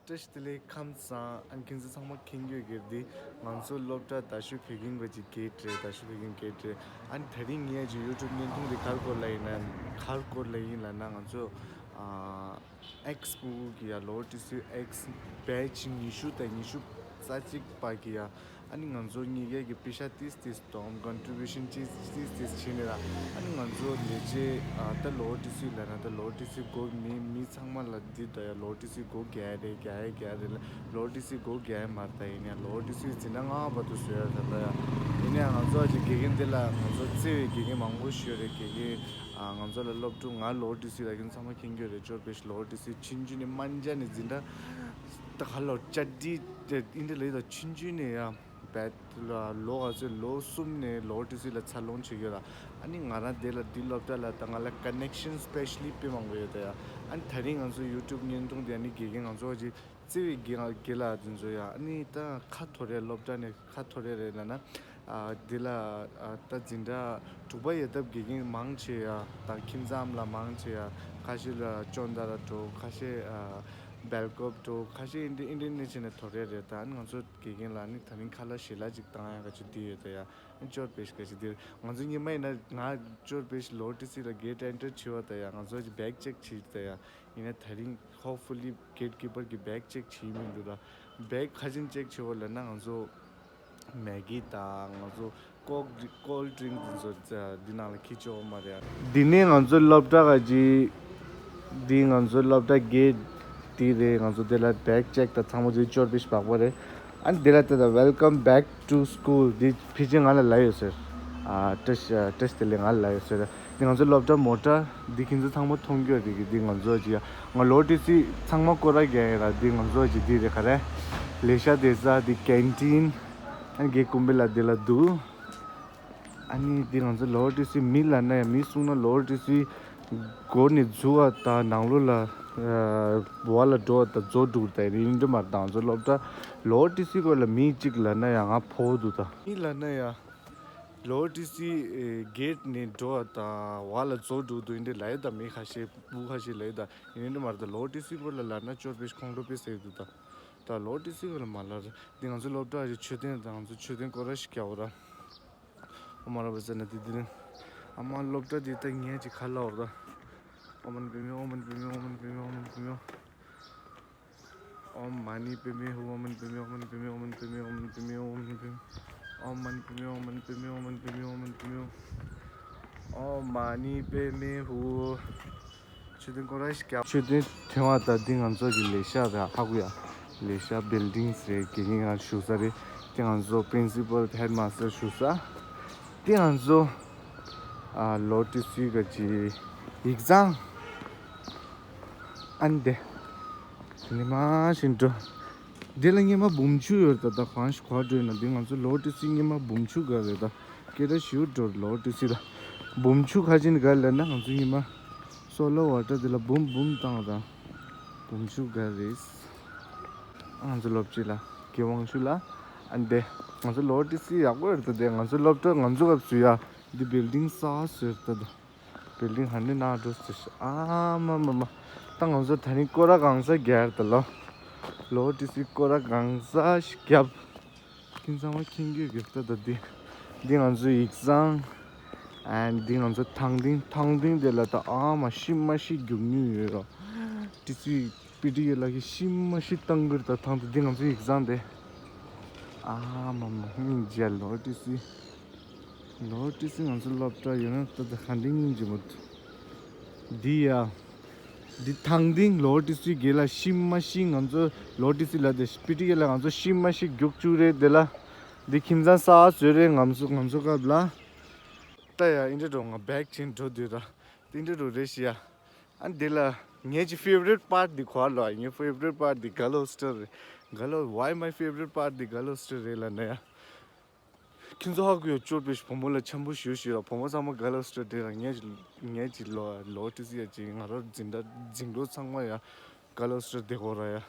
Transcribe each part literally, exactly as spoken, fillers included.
བཀྲ་ཤིས་བདེ་ལེགས། ཁམས་བཟང་། ཨ་ནི་ཁྱེད་ཚོ་ཚང་མ་མཁྱེན་གྱི་ཡོད་ཀྱི་རེད། འདི་ང་ཚོ་སློབ་གྲྭ་རྡ་ཤོད་བོད་ཁྱིམ་གྱི་གེ་ཊི་རེད། རྡ་ཤོད་བོད་ཁྱིམ་གེ་ཊི་རེད། ཨ་ནི་དེ་རིང་ངས་ཀྱི་ཡུ་ཊུབ་བརྙན་ཐུང་འདི་ག་རེ་སྐོར་ལ་ཡིན་ན། ག་རེ་སྐོར་ལ་ཡིན་ལབ་ན། ང་ཚོ་ཨ་ཨེག་སི་ཕྲུ་གུ་གི་ཡ་ལོ་ཊི་སི་ཨེག་སི་བེ་ཆི་ཉི་ཤུ་དང་ཉི་ཤུ་རྩ་གཅིག་པ་གི་ཡ། ཨ་ནི་ང་ཚོ་གཉིས་ཀའི་གི་པེ་ཤ་ཏིས་ཏིས་གཏོང་། ཀོན་ཊི་བིའུ་ཤན་ཏིས་ཏིས་ཏིས་བྱས་ནས་ར། ཨ་ནི་ང་ཚོ་ལས་བྱེད་ཨ་ད་ལོ་ཊི་སི་ལབ་ན། ད་ལོ་ཊི་སི་སྒོ་མི་མི་ཚང་མ་ལ་འདི་ད་ཡ་ལོ་ཊི་སི་སྒོ་རྒྱག་རེད། རྒྱག་རེད། རྒྱག་རེད་ལ། ལོ་ཊི་སི་སྒོ་རྒྱག་མ་རེད། ད་ཡིན་ཡང་ལོ་ཊི་སི་འཛིན་གྲྭ་ལྔ་པ་དུ་བཟོས་ཡ་ད་ད་ཡ། ཡིན་ཡང་ང་ཚོ་ཨ་ཅིག་དགེ་རྒན་འདི་ལ་ང་ཚོ་བརྩེ་བའི་དགེ་རྒན་མང་པོ་ཞིག་ཡོད་རེད། དགེ་རྒན་ཨ་ང་ཚོ་ལ་སློབ་ཕྲུག་ང་ལོ་ཊི་སི་ལ་ཁྱེད་ཚང་མ་མཁྱེན་གྱི་ཡོད་རེད། ཅོར་པེ་ཤི་ལོ་ཊི་སི་ཆུང་ཆུང་ནས་སྨན་ཆ་ནས་འཛིན་གྲྭ་ད་ག་ལོ་ཅ་ཌི་ཨིན་དྲ་ལ་ཡོད། ད་ཆུང་ཆུང་ནས་ཡ་བད་ལོ་ག་ཚོད་ལོ་གསུམ་ནས་ལོ་ཊི་སི་ལ་འཚར་ལོངས་བྱེད་ཀྱི་ཡོད་ར། ཨ་ནི་ང་རང་དེ་ལ་འདི་སློབ་གྲྭ་ལ་ད་ང་ལ་ཀ་ནེག་ཤན་སི་པེ་ཤ་ལི་དཔེ་མང་པོ་ཡོད་ད་ཡ། ཨ་ནི་དེ་རིང་ང་ཚོ་ཡུ་ཊུབ་བརྙན་ཐུང་དེ་ཨ་ནི་དགེ་རྒན་ང་ཚོ་གི་བརྩེ་བའི་དགེ་དགེ་ལགས་དེ་ཚོ་ཡ། ཨ་ནི་ད་ཁ་འཐོར་རེད། སློབ་གྲྭ་ནས་ཁ་འཐོར་རེད་རེད་ལབ་ན། ཨ་འདི་ལ་ཨ་ད་འཛིན་གྲྭ་དྲུག་པ་ཡོད་སྟབས་དགེ་རྒན་མང་ཆེ་ཡ་ད་ཁྱིམ་ཚང་ལ་མང་ཆེ་ཡ། ཁ་ཤས་ལ་ཅོན་ཏ་ར་འགྲོ། ཁ་ཤས་ཨ་སྦེལ་ཀོབ་འགྲོ། ཁ་ཤས་ཨིན་དྲ་ཨིན་དྲ་ནས་བྱས་ནས་འཐོར་རེད་རེད། ད་ཨ་ནི་ང་ཚོ་དགེ་རྒན་ལ་ཨ་ནི་དེ་རིང་ཁ་ལག་ཞལ་ལག་ཅིག་བཏང་ཡ་ག་ཅིག་འདི་ཡོད་ད་ཡ། ཨ་ནི་ཅོར་པེ་ཤི་ག་ཅིག་འདིར་ང་ཚོ་ཉི་མ་ཡིན་ན་ང་ཅོར་པེ་ཤི་ལོ་ཊི་སི་ལ་གེ་ཊི་ཨེན་ཊར་བྱེད་པ་ད་ཡ། ང་ཚོ་ཅིག་བེག་ཅེག་བྱེད་ད་ཡ། ཡིན་ན་དེ་རིང་ཧོབ་ཕུ་ལི་གེ་ཊི་ཀི་པར་གྱིས་བེག་ཅེག་བྱེད་མི་འདུག་ད། བེག་ག་ཅིག་ཅེག་བྱེད་པ་ལབ་ན། ང་ཚོ་མེ་གི་དང་ང་ཚོ་ཀོག་ཀོལ་ཌི་རིང་ཀི་དེ་ཚོ་འདི་ནང་ལ་འཁྱེར་ཆོག་མ་རེད། འདི་ནས་ང་ཚོ་སློབ་གྲྭ་ག་ཅིག་འདི་ང་ཚོ་སློབ་གྲྭ་གེ་ཊི་འདི་རེད། ང་ཚོ་འདི་ལ་བེག་ཅེག་དང་ཚང་མ་འདི་ཅོར་པེ་ཤི་བག་པ་རེད། ཨ་ནི་འདི་ལ་ད་ད་Welcome back to school འདི་ཕལ་ཆེར་ང་ལ་ལབ་ཡོད་ཟེར། ཨ་བཀྲ་ཤིས་བཀྲ་ཤིས་བདེ་ལེགས་ང་ལ་ལབ་ཡོད་ཟེར། འདི་ང་ཚོ་སློབ་གྲྭ་མོ་ཊ་འདི་ཁྱེད་ཚོ་ཚང་མ་མཐོང་གི་ཡོད་རེད་གི། འདི་ང་ཚོ་ཅིག་ང་ལོ་ཊི་སི་ཚང་མ་སྐོར་ར་རྒྱག་ཡིན་ར། འདི་ང་ཚོ་ཅིག་འདི་རེད་ག་རེ། ལས་ཤག་བསྡད་ས་འདི་ཀེན་ཊིན། ཨ་ནི་གེ་ཀུམ་བི་ལ་འདི་ལ་འདུག་ཨ་ནི་འདི་ང་ཚོ་ལོ་ཊི་སི་མི་ལབ་ན་ཡང་མི་གསུང་ན་ལོ་ཊི་སི་སྒོ་ནས་འཛུལ་བ་དང་ནང་ལོགས་ལ་ཨ་བ་ལ་འགྲོ་བ་དང་རྫོགས་འགྲོ་ད་ཡིན་འདྲ་མ་རེད། ད་ང་ཚོ་སློབ་གྲྭ་ལོ་ཊི་སི་སྐོར་ལ་མི་གཅིག་ལབ་ན་ཡང་ང་ཕོ་འདུག་ད་མི་ལབ་ན་ཡང་ལོ་ཊི་སི་གེ་ཊི་ནས་འགྲོ་བ་དང་བ་ལ་རྫོགས་འགྲོ་འདུག་ཡིན་འདྲ་ལབ་ཡོད་ད། མི་ཁ་ཤས་བུ་ཁ་ཤས་ལབ་ཡོད་ད། ཡིན་འདྲ་མ་རེད། ད་ལོ་ཊི་སི་སྐོར་ལ་ལབ་ན་ཅོར་པེ་ཤི་ཁོང་ཁྲོ་དཔེ་ཟ་གི་འདུག་ད། ད་ལོ་ཊི་སི་སྐོར་ལ་མ་ལབ་ར། འདི་ང་ཚོ་སློབ་གྲྭ་རེད། མཆོད་རྟེན་དང་ང་ཚོ་མཆོད་རྟེན་སྐོར་ར་ཞིག་རྒྱག་འོ་ར། ཨོ་མ་ར་བ་ཟེར་ན་དེ་དེ་རིང་། ཨ་མ་སློབ་གྲྭ་འདི་ལྟ་ངས་ཅིག་ཁ་ལ་འོ་ར། ཨོ་མན་པེ་མེ་ཨོ་མན་པེ་མེ་ཨོ་མན་པེ་མེ་ཨོ་མན་པེ་མེ། ཨོ་མ་ནི་པེ་མེ་ཧུ་ཨོ་མན་པེ་མེ་ཨོ་མན་པེ་མེ་ཨོ་མན་པེ་མེ་ཨོ་མན་པེ་མེ་ཨོ་མན་པེ་མེ། ཨོ་མ་ནི་པེ་མེ་ཨོ་མན་པེ་མེ་ཨོ་མན་པེ་མེ་ཨོ་མན་པེ་མེ་ཨོ། ཨོ་མ་ནི་པེ་མེ་ཧུ། མཆོད་རྟེན་སྐོར་ར་ཞིག་རྒྱབ། མཆོད་རྟེན་ཐོན་པ་དང་འདི་ང་ཚོ་གི་ལས་ཤག་ར་ཧ་གོ་ཡ། ལས་ཤག་བིལ་ཌིང་རེད། དགེ་རྒན་ང་བཞུགས་ས་རེད། དེ་ང་ཚོ་པི་རིན་སི་པལ་ཧེཌ་མ་སི་ཊར་བཞུགས་ས། དེ་ང་ཚོ་ཨ་ལོ་ཊི་སི་ག་ཅིག་ཡིག་ཚང་། ཨ་ནི་དེ་ཉི་མ་བཞིན་འགྲོ། འདི་ལ་སྔོན་མ་འབུམ་ཆུ་ཡོད་ད། ད་གང་ཞིག་གོ་འགྲོ་ན་འདི་ང་ཚོ་ལོ་ཊི་སི་སྔོན་མ་འབུམ་ཆུ་ག་རེད་ད། སྐད་གྲགས་ཞེ་པོ་འགྲོ་ལོ་ཊི་སི་ལ། འབུམ་ཆུ་ག་ཅིག་ག་ལབ་ན་ང་ཚོ་སྔོན་མ་སོ་ལོ་ཝ་ཊར་འདི་ལ་འབུམ་འབུམ་བཏང་ད། འབུམ་ཆུ་ག་རེད། ང་ཚོ་སློབ་སྤྱི་ལ་དགེ་དབང་ཕྱུག་ལ། ཨ་འདི་ང་ཚོ་ལོ་ཊི་སི་ཡག་པོ་རེད་ད། འདི་ང་ཚོ་སློབ་གྲྭ་ང་ཚོ་སྐབས་སུ་ཡ་འདི་བིལ་ཌིང་གསར་བཟོས་ད། བིལ་ཌིང་ཧ་ནི་ན་འགྲོ་ཟེར་ཤག་ཨ་མ་མ་མ། ད་ང་ཚོ་ད་རིང་སྐོར་ར་གང་ས་རྒྱག་ད་ལོ། ལོ་ཊི་སི་སྐོར་ར་གང་ས་ཞིག་རྒྱབ། ཁྱིམ་ཚང་མ་ཁྱིམ་རྒྱུད་རྒྱབ་ད་ད་འདི། འདི་ང་ཚོའི་ཡིག་ཚང་། ཨན་འདི་ང་ཚོ་ཐང་ཏིང་། ཐང་ཏིང་དེ་ལ་ད་ཨ་མ་ཤི་མ་ཤི་རྒྱུག་མྱོང་ཡོད་རོ། ཊི་སི་པི་ཊི་ཡེ་ལ་ཤི་མ་ཤི་བཏང་གི་རེད་ད་ཐང་ཏིང་། འདི་ང་ཚོའི་ཡིག་ཚང་དེ། ཨ་མ་མ་སྙིང་རྗེ་ལོ་ཊི་སི། ལོ་ཊི་སི་ང་ཚོ་སློབ་གྲྭ་ཡོད་ན་ད་ད་ག་འདྲ་སྙིང་རྗེ་མོ་འདུག་འདི་ཡ། འདི་ཐང་ཏིང་ལོ་ཊི་སི་གེ་ལ་ཤི་མ་ཤི་ང་ཚོ་ལོ་ཊི་སི་ལ་དེ་པི་ཊི་ཡེ་ལ་ང་ཚོ་ཤི་མ་ཤི་རྒྱུག་བཅུག་རེད་དེ་ལ། འདི་ཁྱིམ་ཚང་གསར་བཟོས་རེད་ང་ཚོ་ང་ཚོ་སྐབས་ལ། ད་ཡ་ཨིན་དྲ་འགྲོ། ང་བེག་ཆེན་འགྲོ་དུས་ད་ཨིན་དྲ་འགྲོ་རེད་ཤི་ཡ། ཨ་འདི་ལ་ངའི་ཅི་ཕེ་ཝ་རིཊ་པཱརཊ་འདི་གོ་ལོ། ངའི་ཕེ་ཝ་རིཊ་པཱརཊ་འདི་གྷལ་ཧོ་སི་ཊལ་རེད། གྷལ་ཧོ། Why my favorite part འདི་གྷལ་ཧོ་སི་ཊལ་རེད་ལབ་ན་ཡ། ཁྱེད་ཚོ་ཧ་གོ་ཡོད་ཅོར་པེ་ཤི་བུ་མོ་ལ་འཆམ་པོ་ཞུ་ཞུ་ར། བུ་མོ་ཚང་མ་གྷལ་ཧོ་སི་ཊལ་འདི་ར། ངའི་ངའི་ཅི་ལོ་ལོ་ཊི་སི་ཡ་ཅི་ང་རོ་འཛིན་གྲྭ་འཛིན་གྲོགས་ཚང་མ་ཡ་གྷལ་ཧོ་སི་ཊལ་འདི་གོ་ར་ཡ།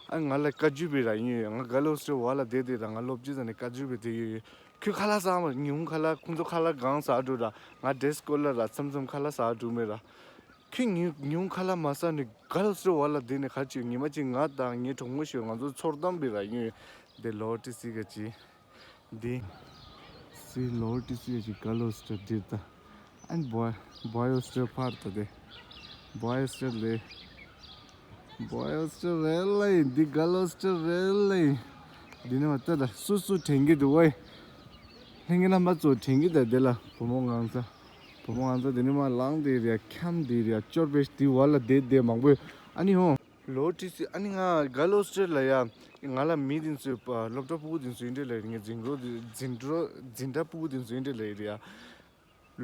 ཨ་ང་ལ་བཀའ་བརྒྱུད་པའི་ར་ཡིན་ཡོད། ང་གྷལ་ཧོ་སི་ཊལ་བ་ལ་བསྡད་བསྡད་ར། ང་སློབ་སྤྱི་ཚང་ནས་བཀའ་བརྒྱུད་པའི་བསྡད་ཡོད་ཡོད། ཁྱོད་ཁ་ལག་ཟ་མ་ཉུང་ཁ་ལག་ཁོང་ཚོ་ཁ་ལག་གང་ཟ་འགྲོ་ར། ང་ཌེ་སི་ཀི་སྐོར་ལ་ར་མཚམས་མཚམས་ཁ་ལག་ཟ་འགྲོ་མེད་ར། ཕི་ཉུང་ཉུང་ཁ་ལག་མ་ཟ་ནས་ག་ལོ་སི་ཊར་བར་ལ་བསྡད་ནས་ག་ཅིག་ཉི་མ་གཅིག་ང་དང་ངའི་གྲོགས་མོ་ཞིག་ང་ཚོ་ཚོར་གཏམ་པའི་ར་ཡོད་དེ་ལོ་ཊི་སི་ག་ཅིག་འདི། སི་ལོ་ཊི་སི་ཡ་ཅིག་ག་ལོ་སི་ཊར་འདིར་ད། ཨན་བོ་བོ་ཡོ་སི་ཊར་ཕར་ད་དེ། བོ་ཡོ་སི་ཊར་ལེ། བོ་ཡོ་སི་ཊར་རེད་ལེ། འདི་ག་ལོ་སི་ཊར་རེད་ལེ། འདི་ནི་མ་ལྟ་ད་སུ་སུ་དྲན་གི་འདུག་ཝེ། ལྷན་རྒྱས་རྣམ་པ་ཚོ་དྲན་གི་ད་དེ་ལ་བུ་མོ་ངང་ཚ། བུ་མོ་ངང་ཚ་དེ་ནི་མ་ལངས་དེ་རེད་ཁྱམས་དེ་རེད་ཅོར་པེ་དེ་བར་ལ་བསྡད་བསྡད་མང་པོ་ཨ་ནི་ཧོ། ལོ་ཊི་སི་ཨ་ནི་ང་ག་ལོ་སི་ཊར་ལ་ཡ། ང་ལ་མི་དེ་ཚོས་པ་སློབ་གྲྭ་ཕྲུ་གུ་དེ་ཚོ་ཡིན་འདྲ་ལ་ངའི་འཛིན་གྲོགས་དེ་འཛིན་གྲོགས་འཛིན་གྲྭ་ཕྲུ་གུ་དེ་ཚོ་ཡིན་འདྲ་ལ་ཡ།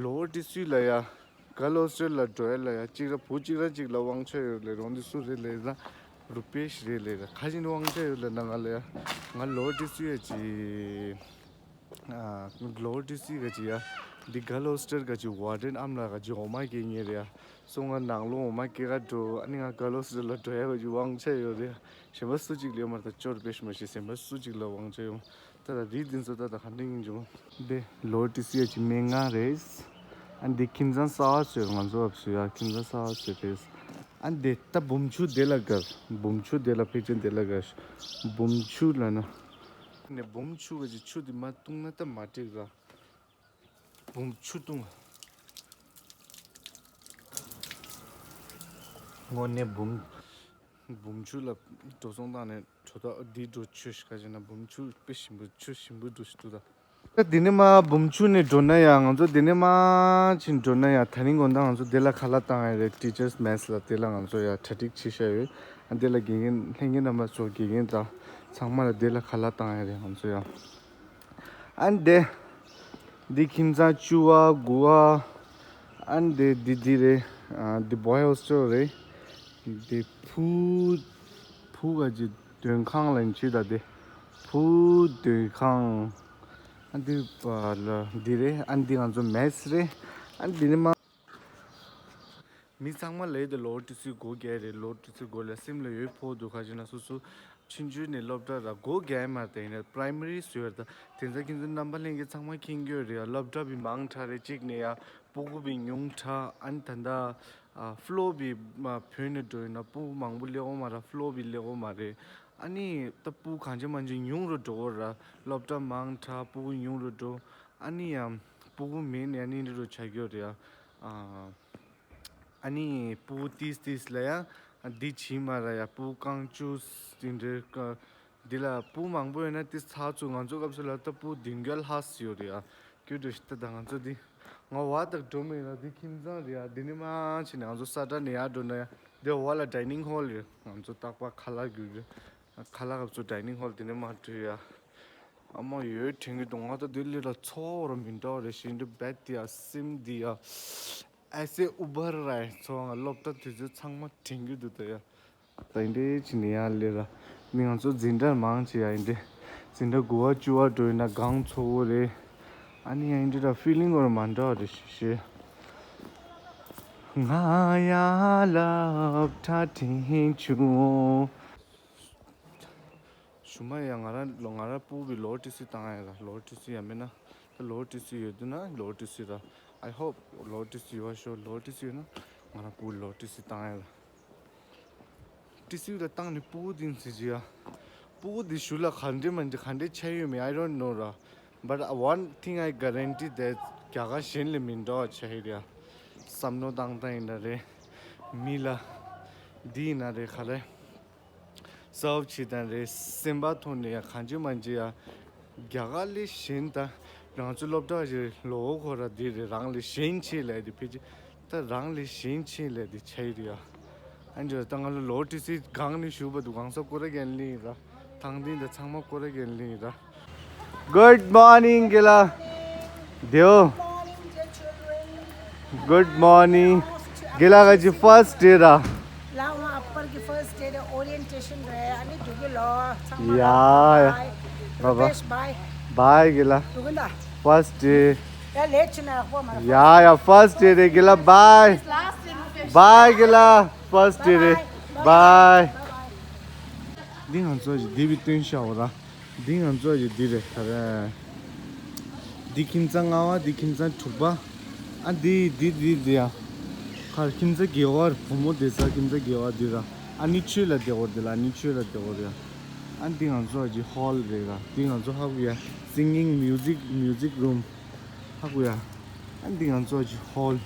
ལོ་ཊི་སི་ལ་ཡ། ག་ལོ་སི་ཊར་ལ་འགྲོ་ཡ་ལ་ཡ་གཅིག་ར་བུ་གཅིག་ར་གཅིག་ལ་དབང་ཆ་ཡོད་ལ་རོང་དེ་སུ་རེད་ལ་ཡ། རུ་པེ་ཤི་རེད་ལ་ཡ་ཁ་ཅིག་ནི་དབང་ཆ་ཡོད་ལ་ན་ང་ལ་ཡ། ང་ལོ་ཊི་སི་ཡ་ཅི། ལོ་ཊི་སི་ག་ཅི་ཡ། འདི་ག་ལོ་སི་ཊར་ག་ཅི་ཝར་ཌེན་ཨམ་ལ་ག་ཅི་འོ་མ་སྐྱེ་ཉེ་རེད་ཡ། སོ་ང་ནང་ལོ་འོ་མ་སྐྱེ་ག་འགྲོ་ཨ་ནི་ང་ག་ལོ་སི་ཊར་ལ་འགྲོ་ཡ་ག་ཅི་དབང་ཆ་ཡོད་རེད་ཡ། གཞན་པ་སུ་གཅིག་ལ་ཡོད་མ་རེད་ད་ཅོར་པེ་ཤི་མ་ཤི་གཞན་པ་སུ་གཅིག་ལ་དབང་ཆ་ཡོད། ད་ད་རིགས་འདི་ཚོ་ད་ད་ག་འདྲ་ཡིན་བྱུང་། འདི་ལོ་ཊི་སི་ཡ་ཅི་སྨན་ཁང་རེད། ཨ་འདི་ཁྱིམ་ཚང་གསར་པ་ཚོས་ང་ཚོ་བབས་སུ་ཡ་ཁྱིམ་ཚང་གསར་པ་ཚོས་རེད། ཨ་འདི་ད་བུམ་ཆུ་དེ་ལ་དགར་བུམ་ཆུ་དེ་ལ་ཕལ་ཆེར་དེ་ལ་དགར་བུམ་ཆུ་ལ་ན། ནས་བུམ་ཆུ་ག་ཅི་ཆུ་དེ་མ་བཏུང་ན་ད་མ་འགྲིག་ར། བུམ་ཆུ་བཏུང་། དངོས་གནས་བུམ། བུམ་ཆུ་ལ་འགྲོ་སོང་བཏང་ནས་གྲོ་ད་འདི་འགྲོ་ཆུ་ཞིག་ག་ཅི་ན་བུམ་ཆུ་དཔེ་ཞིམ་པོ་ཆུ་ཞིམ་པོ་འགྲོ་ཞིག་འདུག་ད། ད་འདི་ནས་མ་བུམ་ཆུ་ནས་འགྲོ་ན་ཡང་ང་ཚོ་འདི་ནས་མ་ཕྱིན་འགྲོ་ན་ཡང་དེ་རིང་དགོང་དག་ང་ཚོ་འདི་ལ་ཁ་ལག་བཏང་ཡ་རེད། ཊི་ཅར་སི་མེ་སི་ལ་དེ་ལ་ང་ཚོ་ཡ་གྲ་སྒྲིག་བྱེད་བཞག་ཡོད། ཨ་འདི་ལ་དགེ་རྒན་ལྷན་རྒྱས་རྣམ་པ་ཚོ་དགེ་རྒན་དང་ཚང་མ་ལ་འདི་ལ་ཁ་ལག་བཏང་ཡ་རེད་ང་ཚོ་ཡ། ཨ་འདི། འདི་ཁྱིམ་ཚང་བཅུ་བ་དགུ་བ། ཨ་འདི་འདི་འདི་རེད། ཨ་འདི་བོ་ཡ་ཧོ་སི་ཊལ་རེད། འདི་བུ་བུ་ག་ཅི་སྡོད་ཁང་ལ་ཡིན་ཅི་ད་འདི་བུ་སྡོད་ཁང་། ཨ་འདི་པ་ལ་འདི་རེད། ཨ་འདི་ང་ཚོ་མེ་སི་རེད། ཨ་འདི་ནི་མ། མི་ཚང་མ་ལས་དེ་ལོ་ཊི་སི་སྒོ་རྒྱག་རེད། ལོ་ཊི་སི་སྒོ་ལ་སེམས་ལ་ཡོད་ཕོག་འདུག་ཁ་ཅིག་ན་སོ་སོ་ཆུང་ཆུང་ནས་སློབ་གྲྭ་ར་སྒོ་རྒྱག་མ་རེད་ཡིན་ན་པ་རའི་མ་རི་བཟོས་རེད། ད་དེ་ཚོ་ཁྱེད་ཚོ་རྣམ་པ་ལྷན་རྒྱས་ཚང་མ་མཁྱེན་གྱི་ཡོད་རེད་ཡ། སློབ་གྲྭ་བི་མང་དྲགས་རེད་གཅིག་ནས་ཡ། སྤུ་གུ་བི་ཉུང་དྲགས་ཨ་ནི་ད་ལྟ་ཨ་ཕ་ལོ་བི་བོད་ནས་འགྲོ་ཡིན་ན་སྤུ་གུ་མང་པོ་སླེབས་འོང་མ་རེད། ཕ་ལོ་བི་སླེབས་འོང་མ་རེད། ཨ་ནི་ད་སྤུ་གུ་གང་ཅི་མང་ཅི་ཉུང་རུ་འགྲོ་གི་རེད། སློབ་གྲྭ་མང་དྲགས་སྤུ་གུ་ཉུང་རུ་འགྲོ། ཨ་ནི་ཡང་སྤུ་གུ་མེད་ནས་ཨ་ནི་འདྲ་རུ་ཆགས་ཀྱི་ཡོད་རེད་ཡ། ཨ། ཨ་ནི་སྤུ་གུ་ཏིས་ཏིས་ལ་ཡ། འདི་བྱིས་མ་ར་ཡ་སྤུ་གུ་རྐང་བཅུ་ཟིན་རེད་ཀ། འདི་ལ་སྤུ་གུ་མང་པོ་ཡོད་ན་ཏིས་ཚ་ཚུ་ང་ཚོ་སྐབས་སུ་ལ་ད་སྤུ་གུ་བདུན་བརྒྱ་ལྷག་ཡོད་རེད་ཡ། ཀྱུ་འགྲོ་ཤི་ད་ད་ང་ཚོ་འདི་ང་བ་དག་འགྲོ་མེད་ལ་འདི་ཁྱིམ་ཚང་རེད་ཡ། འདི་ནི་མ་ཕྱིན་ནས་ང་ཚོ་ས་ཁྲ་ནས་ཡར་འགྲོ་ན་ཡ་འདི་བ་ལ་ཌའི་ནིང་ཧོལ་རེད། ང་ཚོ་རྟག་པར་ཁ་ལག་རྒྱུག་རེད། ཁ་ལག་སྐབས་སུ་ཌའི་ནིང་ཧོལ་འདི་ནི་མ་འགྲོ་ཡ། ཨ་མ་ཡོད་དྲན་གི་འདུག་ང་ད་འདི་ལི་ལ་ཚོ་བ་ར་མི་འདྲ་བ་རེད་ཤི་འདི་བེད་དི་ཡ་སིམ་དི་ཡ། ཨེ་སེ་ཨུ་བར་ར་ཡ་ཚོ་ང་སློབ་གྲྭ་དུས་ཚོད་ཚང་མ་དྲན་གི་འདུག་ད་ཡ། ད་ཡིན་འདྲེ་ཕྱིན་ནས་ཡར་ལས་ར། མི་ང་ཚོ་འཛིན་གྲྭ་མང་ཆེ་ཡ་ཡིན་འདྲེ། འཛིན་གྲྭ་དགུ་བ་བཅུ་བ་འགྲོ་ཡིན་ན་གང་ཚོ་བོ་རེད། ཨ་ནི་ཡ་ཡིན་འདྲེ་ར་ཕི་ལིང་བོ་ར་མ་འདྲ་བ་རེད་ཤི་ཤི། ང་ཡ་སློབ་གྲྭ་དྲན་བྱུང་། ཞུ་མ་ཡ་ང་རང་ལོ་ང་རང་སྤུ་གུ་བི་ལོ་ཊི་སི་བཏང་ཡ་ར་ལོ་ཊི་སི་ཡ་མེད་ན་ད་ལོ་ཊི་སི་ཡོད་དུ་ན་ལོ་ཊི་སི་ར། I hope ལོ་ཊི་སི་ཡོད་ཤོ་ལོ་ཊི་སི་ཡོད་ན་ང་རང་སྤུ་གུ་ལོ་ཊི་སི་བཏང་ཡ་ར། ཊི་སི་ལ་བཏང་ནས་སྤུ་གུ་དེ་ཟེར་གྱི་ཡ། སྤུ་གུ་དེ་ཞུ་ལ་ག་འདྲེ་མ་འདྲེ་ག་འདྲེ་ཆ་ཡོད་མེད། I don't know ར། But one thing I guarantee that རྒྱ་གར་གཞན་ལས་མི་འདྲ་བ་ཆ་ཡོད་ཡ། བསམ་བློ་བཏང་སྟངས་ཡིན་ན་རེད། མི་ལ་འདི་ཡིན་ན་རེད་ག་རེ། སོབ་བྱེད་དང་རེད་སེམས་པ་ཐོག་ནས་ཡང་གང་ཅི་མ་ཅི་ཡ། རྒྱ་གར་ལས་གཞན་དང་། རང་ཚོ་སློབ་གྲྭ་ཞིག་ལོ་ཁོ་ར་འདི་རེད་རང་ལས་གཞན་ཆེ་ལས་འདི་ཕལ་ཆེར་ད་རང་ལས་གཞན་ཆེ་ལས་འདི་ཆ་ཡི་རེད་ཡ། ཨ་འདྲ་ད་ང་ལ་ལོ་ཊི་སི་སྒང་ནས་ཞུ་བ་འདུག་གང་ས་ཀོ་ར་གན་ལི་ར། ཐང་ཏིང་ད་ཚང་མ་ཀོ་ར་གན་ལི་ར། Good morning རྒན་ལགས། དེའོ། Good morning རྒན་ལགས་ག་ཅི་first day ར། ལ་ང་ཨ་པར་གི་first day རེད། orientation རེད། ཨ་ནི་འགྲོ་གི་ལོ་ཚང་མ་ཡ་ཡ། bye bye རུ་པེཤ། bye bye རྒན་ལགས། འགྲོ་གི་ད། first day ཡ་ལེཊ་ཆུ་ན་ཧོ་མ་ར། ཡ་ཡ་first day རེད་རྒན་ལགས། bye bye རྒན་ལགས། first day རེད། bye འདི་ང་ཚོ་ཞིག་འདི་བི་སྟོན་ཤ་འོ་ར། འདི་ང་ཚོ་ཞིག་འདི་རེད་ག་རེ། འདི་ཁྱིམ་ཚང་ལྔ་བ། འདི་ཁྱིམ་ཚང་དྲུག་པ། ཨ་འདི་འདི་འདི་འདི་ཡ། ཁར་ཁྱིམ་ཚང་དགེ་བར་བུ་མོ་བསྡད་ས་ཁྱིམ་ཚང་དགེ་བར་འདི་ར། ཨ་ནི་ཆོས་ལ་བསྡད་འོར་འདི་ལ་ཨ་ནི་ཆོས་ལ་བསྡད་འོར་ཡ། ཨ་འདི་ང་ཚོ་ཨ་ཅི་ཧོལ་རེད་ར། འདི་ང་ཚོ་ཧ་གོ་ཡ། སིང་གིང་མིའུ་ཟིག་མིའུ་ཟིག་རུམ་ཧ་གོ་ཡ། ཨ་འདི་ང་ཚོ་ཨ་ཅི་ཧོལ།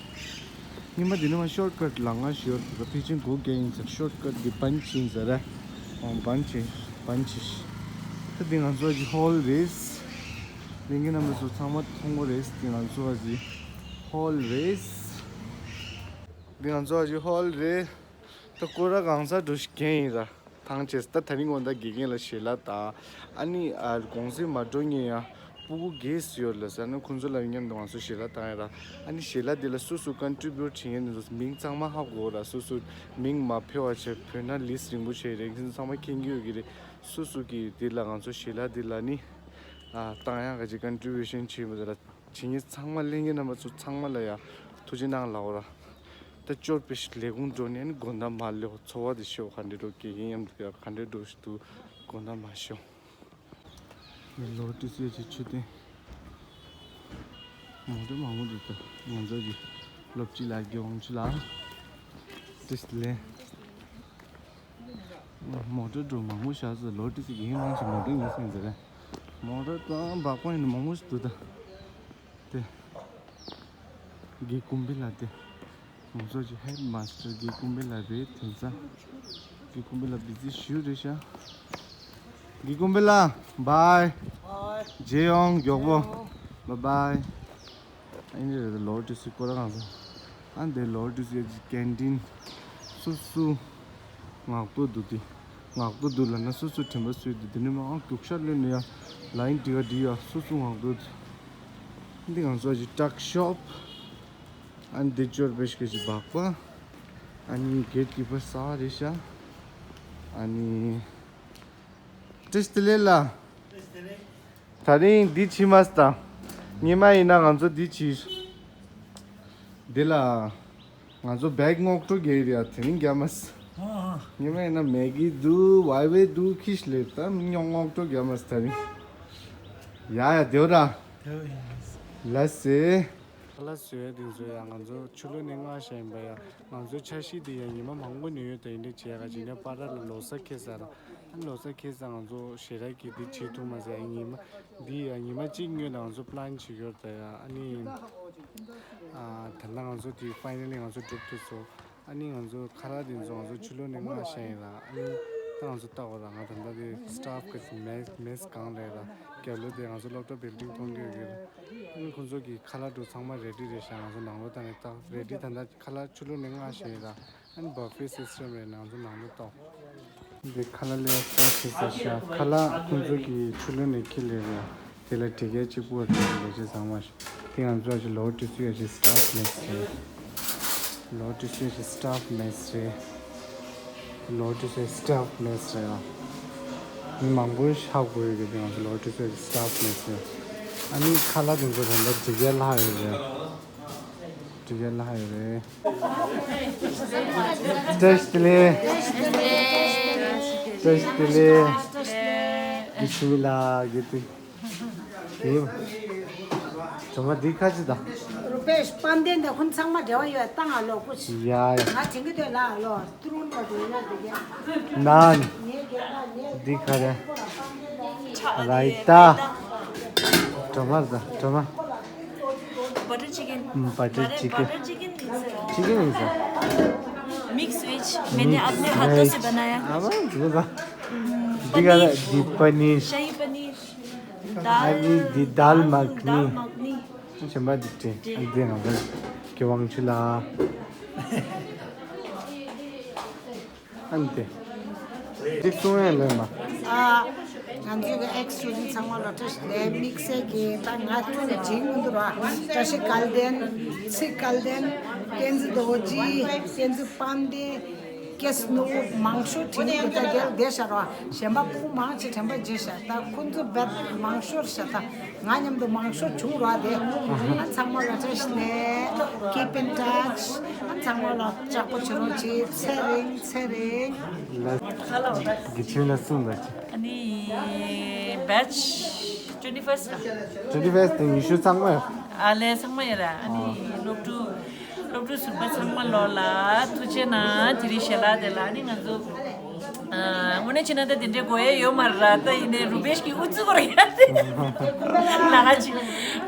ཉི་མ་འདི་ནི་མ་ཤོར་ཀཊ་ལ་ང་ཤོར་ཀཊ་ཕི་ཆིན་གོ་གེ་ཡིན་ཟེར། ཤོར་ཀཊ་འདི་པན་ཆི་ཡིན་ཟེར་ར། ཨོ་པན་ཆི་པན་ཆི། ད་འདི་ང་ཚོ་ཨ་ཅི་ཧོལ་རེད། ལྷན་རྒྱས་རྣམ་པ་ཚོ་ཚང་མ་མཐོང་གོ་རེད། འདི་ང་ཚོ་ཨ་ཅི་ཧོལ་རེད། འདི་ང་ཚོ་ཨ་ཅི་ཧོལ་རེད། ད་སྐོར་ར་གང་ས་འགྲོ་ཤི་གན་ཡིན་ར། ཐང་ཆད་ད་ད་རིང་དགོང་དག་དགེ་རྒན་ལ་ཞལ་ལག་དང་། ཨ་ནི་ཨ་གུང་སེང་མ་འགྲོ་ཉེ་ཡ་སྤུ་གུ་གེས་ཡོད་ལ་ཟེར་ན་ཁོང་ཚོ་ལ་མཉམ་དུ་ང་ཚོ་ཞལ་ལག་བཏང་ཡ་ར། ཨ་ནི་ཞལ་ལག་འདི་ལ་སུ་སུ་ཀོན་ཊི་བྷིའུཊ་བྱེད་མཁན་འདི་ཚོ་མིང་ཚང་མ་ཧ་གོ་ར། སུ་སུ་མིང་མ་ཕེ་བ་བྱས་བོད་ན་ལིས་རིང་པོ་བྱས་རེད། ཁྱེད་ཚོ་ཚང་མ་མཁྱེན་གྱི་ཡོད་ཀྱི་རེད། སུ་སུ་གི་འདི་ལ་ང་ཚོ་ཞལ་ལག་འདི་ལ་ནི་ཨ་བཏང་ཡ་ག་ཅིག་ཀོན་ཊི་བྷིའུ་ཤན་བྱེད་མི་འདུག་ར། བྱེད་མཁན་ཚང་མ་ལྷན་རྒྱས་རྣམ་པ་ཚོ་ཚང་མ་ལ་ཡ་ཐུགས་རྗེ་གནང་ལབ་ར། ད་སྐྱོར་པའི་ལས་ཁུངས་འགྲོ་ནས་ནི་དགོང་དག་མ་ལོག་འཚོ་བ་དེ་ཤོག་ག་འདྲ་འགྲོ་དགེ་རྒན་མཉམ་དུ་ཡ་ག་འདྲ་འགྲོ་ཞིག་འདུག་དགོང་དག་མ་ཤོག་ལོ་ཏི་སི་ཡ་ཅིག་ཆུ་ཏེ། མོ་ཊ་མང་པོ་འདུག་ད་ང་ཚོ་གི་སློབ་སྤྱི་ལགས་ཀྱི་དབང་ཆུ་ལ་ཏིས་ལེ། མོ་ཊ་འགྲོ་མང་པོ་བཞག་ཟེར། ལོ་ཏི་སི་གི་ཡིན་མང་ཞིག་མོ་ཊ་ཡིན་ཟེར་ཟེར། མོ་ཊ་དང་སྦག་པ་ཡིན་མང་པོ་ཞིག་འདུག་ད་དེ། གི་ཀུམ་བི་ལ་དེ། ང་ཚོ་གི་ཧེཌ་མ་སི་ཊར་གི་ཀུམ་བི་ལ་རེད་དེང་སང་། གི་ཀུམ་བི་ལ་བི་ཛི་ཞུ་རེད་ཤག་གི་ཀུམ་བི་ལ། བའི། བའི། རྗེས་ཡོང་མགྱོགས་པོ། བའི་བའི། ཨ་ནི་རེད་ལོ་ཏི་སི་སྐོར་ར་གང་ས། ཨ་འདི་ལོ་ཏི་སི་ཡ་ཅི་ཀན་ཊིན། སུ་སུ། ངག་ཐོག་འདུག་དེ། ངག་ཐོག་འདུག་ལབ་ན་སུ་སུ་དྲན་པ་གསོས་འདུག་དེ་ནི་མ་ཨ་རྒྱུག་ཤར་ལོན་ནི་ཡ། ལ་ཡིན་འདི་ག་འདི་ཡ་སུ་སུ་ངག་ཐོག་འདུག་འདི་ང་ཚོ་ཅི་ཊག་ཤོབ། ཨ་འདི་ཅོར་བེ་ཤི་ཀེ་ཅི་སྦག་པ། ཨ་ནི་གེ་ཊི་ཀི་པར་ས་རེད་ཤག་ཨ་ནི། བཀྲ་ཤིས་བདེ་ལེགས་ལགས། ད་རིང་འདི་ཕྱི་མ་སྟ། ཉི་མ་ཡིན་ན་ང་ཚོ་འདི་ཕྱི། འདི་ལ། ང་ཚོ་བེག་སྔོག་འགྲོ་རྒྱག་རེད་ཡ། དེ་རིང་རྒྱག་མ་སི། ཉི་མ་ཡིན་ན་མེ་གི་འདུག་ཝའི་ཝའི་འདུག་ཁིས་ལེ་ད་སྔོག་སྔོག་འགྲོ་རྒྱག་མ་སི་ད་རིང་། ཡ་ཡ་དེ་བ་ར། དེ་བ་ཡིན། ལ་སེ། ཁ་ལག་བཟོ་ཡ་དེ་ཚོ་ཡང་ང་ཚོ་ཕྱི་ལོ་ནས་སྔ་ཤ་ཡིན་པ་ཡ། ང་ཚོའི་འཆར་གཞི་དེ་ཡང་ཉི་མ་མང་པོ་ནས་ཡོད་དེ་ཡིན་འདྲ་བྱས་ཡ་ག་ཅིག་ནས་པ་ར་ལ་ལོ་གསར་ཁེལ་ས་ར། ཨ་ལོ་གསར་ཁེལ་ས་ང་ཚོ་ཞེ་དྲག་གི་དེ་བྱེད་ཐུབ་མ་ཟེར་ཡ། ཉི་མ་འདི་ཡ་ཉི་མ་གཅིག་སྔོན་ལ་ང་ཚོ་པ་ལན་བྱེད་ཀྱི་ཡོད་ད་ཡ། ཨ་ནི་ཨ་ད་ལྟ་ང་ཚོ་དེ་ཕའི་ནལ་ལི་ང་ཚོ་འགྲུབ་ཐུབ་སོང་། ཨ་ནི་ང་ཚོ་ཁ་ལག་དེ་ཚོ་ང་ཚོ་ཕྱི་ལོ་ནས་སྔ་ཤ་ཡིན་ར། ཨ་ནི་ད་ང་ཚོ་ལྟ་བ་ར་ང་ད་ལྟ་དེ་སི་ཊཕ་གི་མེ་སི་མེ་སི་གང་རེད་ར། རྒྱབ་ལོ་དེ་ང་ཚོ་སློབ་གྲྭ་བིལ་ཌིང་མཐོང་གི་ཡོད་གི་ར། ཨ་ནི་ཁོང་ཚོ་གི་ཁ་ལག་འགྲོ་ཚང་མ་རེ་ཌི་རེད་ཤག་ང་ཚོ་ནང་ལོགས་ད་ནས་ད་རེ་ཌི་ད་ལྟ་ཁ་ལག་ཕྱི་ལོ་ནས་སྔ་ཤ་ཡིན་ར། ཨ་ནི་བ་ཕེ་སི་སི་ཊམ་རེད། ང་ཚོ་ནང་ལོགས་ད། འདི་ཁ་ལག་ལས་ས་ཁེ་ས་ཤ་ཁ་ལག་ཁོང་ཚོ་གི་ཕྱི་ལོ་ནས་ཁྱེར་ལེ་རེད། དེ་ལ་དྲི་གལ་གཅིག་པོ་རེད། ལས་བྱེད་ཚང་མ་ཞིག་དེ་ང་ཚོ་ཞིག་ལོ་ཏི་སི་ཡ་ཞིག་སི་ཊཕ་མེ་སི་རེད། ལོ་ཏི་སི་ཡ་ཞིག་སི་ཊཕ་མེ་སི་རེད། ལོ་ཏི་སི་ཡ་སི་ཊཕ་མེ་སི་རེད་ཨ། མི་མང་པོ་ཤ་དགོས་ཡོད་གི་དེ་ང་ཚོ་ལོ་ཏི་སི་ཡ་ཞིག་སི་ཊཕ་མེ་སི་རེད། ཨ་ནི་ཁ་ལག་དེ་ཚོ་ད་ལྟ་དྲི་གལ་ལྷག་ཡོད་རེད། དྲི་གལ་ལྷག་ཡོད་རེད། བཀྲ་ཤིས་བདེ་ལེགས། བཀྲ་ཤིས་བདེ་ལེགས། བཀྲ་ཤིས་བདེ་ལེགས། གི་ཆུ་ལ་གི་ཏི། གི། ཇོ་མ་འདི་ཁ་ཅི་ད། རུ་པེ་ཤ་པན་དེ་འདི་ཁོང་ཚང་མ་འབྲེལ་བ་ཡོད་ད་ང་ལོ་ཀུ་ཤི། ཡ་ཡ། ང་དྲན་གི་འདོད་ལ་ལོ་ཏུ་རུ་ལ་འདོད་ཡ་འདི་ག་ནཱན། འདི་ཁ་རེ། རའི་ཏ། ཇོ་མ་ད་ཇོ་མ། Butter chicken. ཨུམ། Butter chicken. Butter chicken is a chicken is a mix veg. मैंने अपने हाथों से बनाया. अब जुदा. हम्म, འདི་ག་རེ། འདི་པ་ནིར། शाही पनीर. दाल. ཨ་ནི་འདི་दाल मखनी. दाल मखनी. ཆེན་པ་འདི་སྟེ། འདི་ང་ཚོ་གི་དབང་ཆུ་ལ། ཨ་ནི་དེ། འདི་གསུང་ཡས་ལོས་མ། ཨ། ང་ཚོའི་གི་ཨེག་སི་སི་ཊུ་ཌེན་ཊི་ཚང་མ་ལ་བཀྲ་ཤིས་བདེ་ལེགས། དམིགས་བསལ་གྱི་ད་ང་ཁྱོད་ནས་བྱིངས་མི་འདུག་ར། བཀྲ་ཤིས་སྐལ་ལྡན། ཚེ་སྐལ་ལྡན། བསྟན་འཛིན་རྡོ་རྗེ། བསྟན་འཛིན་དཔལ་ལྡན། ཀེ་སི་ནོ་མང་ཤོས་དྲན་གི་ད་རྒྱལ་བསྡད་ཤག་ར། གཞན་པ་ཕྲུ་གུ་མང་ཆེ་དྲན་པ་བརྗེད་ཤག་ད་ཁོང་ཚོ་བེད་མང་ཤོས་ཤག་ད། ང་མཉམ་དུ་མང་ཤོས་བྱུང་ར་དེ། ཨ་ཚང་མ་ལ་བཀྲ་ཤིས་བདེ་ལེགས། Keep in touch. ཨ་ཚང་མ་ལ་ལྕགས་པོ་བྱེད་རོགས་གྱིས། ཚེ་རིང་ཚེ་རིང་། ལ། གི་ཆོས་ལ་གསུངས་པ་ཅི། ཨ་ནི་batch twenty first ལ། twenty first དེ་ཉི་ཤུ་ཚང་མ་ཡོད། ཨ་ལས་ཚང་མ་ཡོད་ར། ཨ་ནི་སློབ་ཕྲུག་སློབ་ཕྲུག་ཟུར་པ་ཚང་མ་ལོ་ལ་ཐུགས་རྗེ་གནང་། དེ་རིང་ཞལ་ལག་དེ་ལ་ནི་ང་ཚོ་ཨ་དངོས་གནས་བྱས་ན་ད་དེ་འདྲའི་དགོས་ཡས་ཡོད་མ་རེད། ད་ཡིན་ནའི་རུ་པེཤ་གི་ཨུ་ཚུགས་རེད་ཡ་དེ་ལ་ཅི།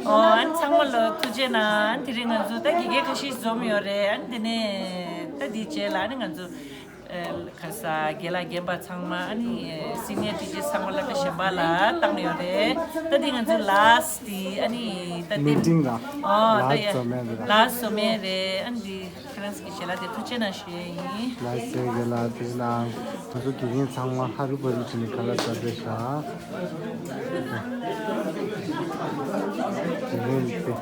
ཨོ་ཨ་ནི་ཚང་མ་ལོ་ཐུགས་རྗེ་གནང་། དེ་རིང་ང་ཚོ་ད་དགེ་རྒན་ཁ་ཤས་འཛོམས་ཡོད་རེད། ཨ་ནི་དེ་ནས་ད་དེའི་རྗེས་ལ་ནི་ང་ཚོ་ཨ་ཁ་ས་རྒན་ལགས་རྒན་པ་ཚང་མ་ཨ་ནི་སི་ནི་ཡར་ཊི་ཅར་ཚང་མ་སློབ་གྲྭ་གཞན་པ་ལ་བཏང་ཡོད་རེད། ད་དེ་ང་ཚོ་ལཱ་སི་ཊི་དེ་ཨ་ནི་ད་དེ་མི་ཊིང་ལ་ཨོ་ད་ལཱ་སི་ཊི་ཡ་བཟོ་མེད་རེད། ལཱ་སི་ཊི་བཟོ་མེད་རེད། ཨ་ནི་དེ་ཁྱེད་རང་ཚོ་གི་ཞལ་ལག་དེ་ཐུགས་རྗེ་གནང་ཞུ་ཡས་ཡིན། ལགས་སོ། རྒན་ལགས་ཐུགས་རྗེ་གནང་། ང་ཚོ་དགེ་རྒན་ཚང་མ་ཧ་རུ་བ་རུ་བྱས་ནས་ཁ་ལག་ཟ་བསྡད་ཤག་དགེ་རྒན་དེ།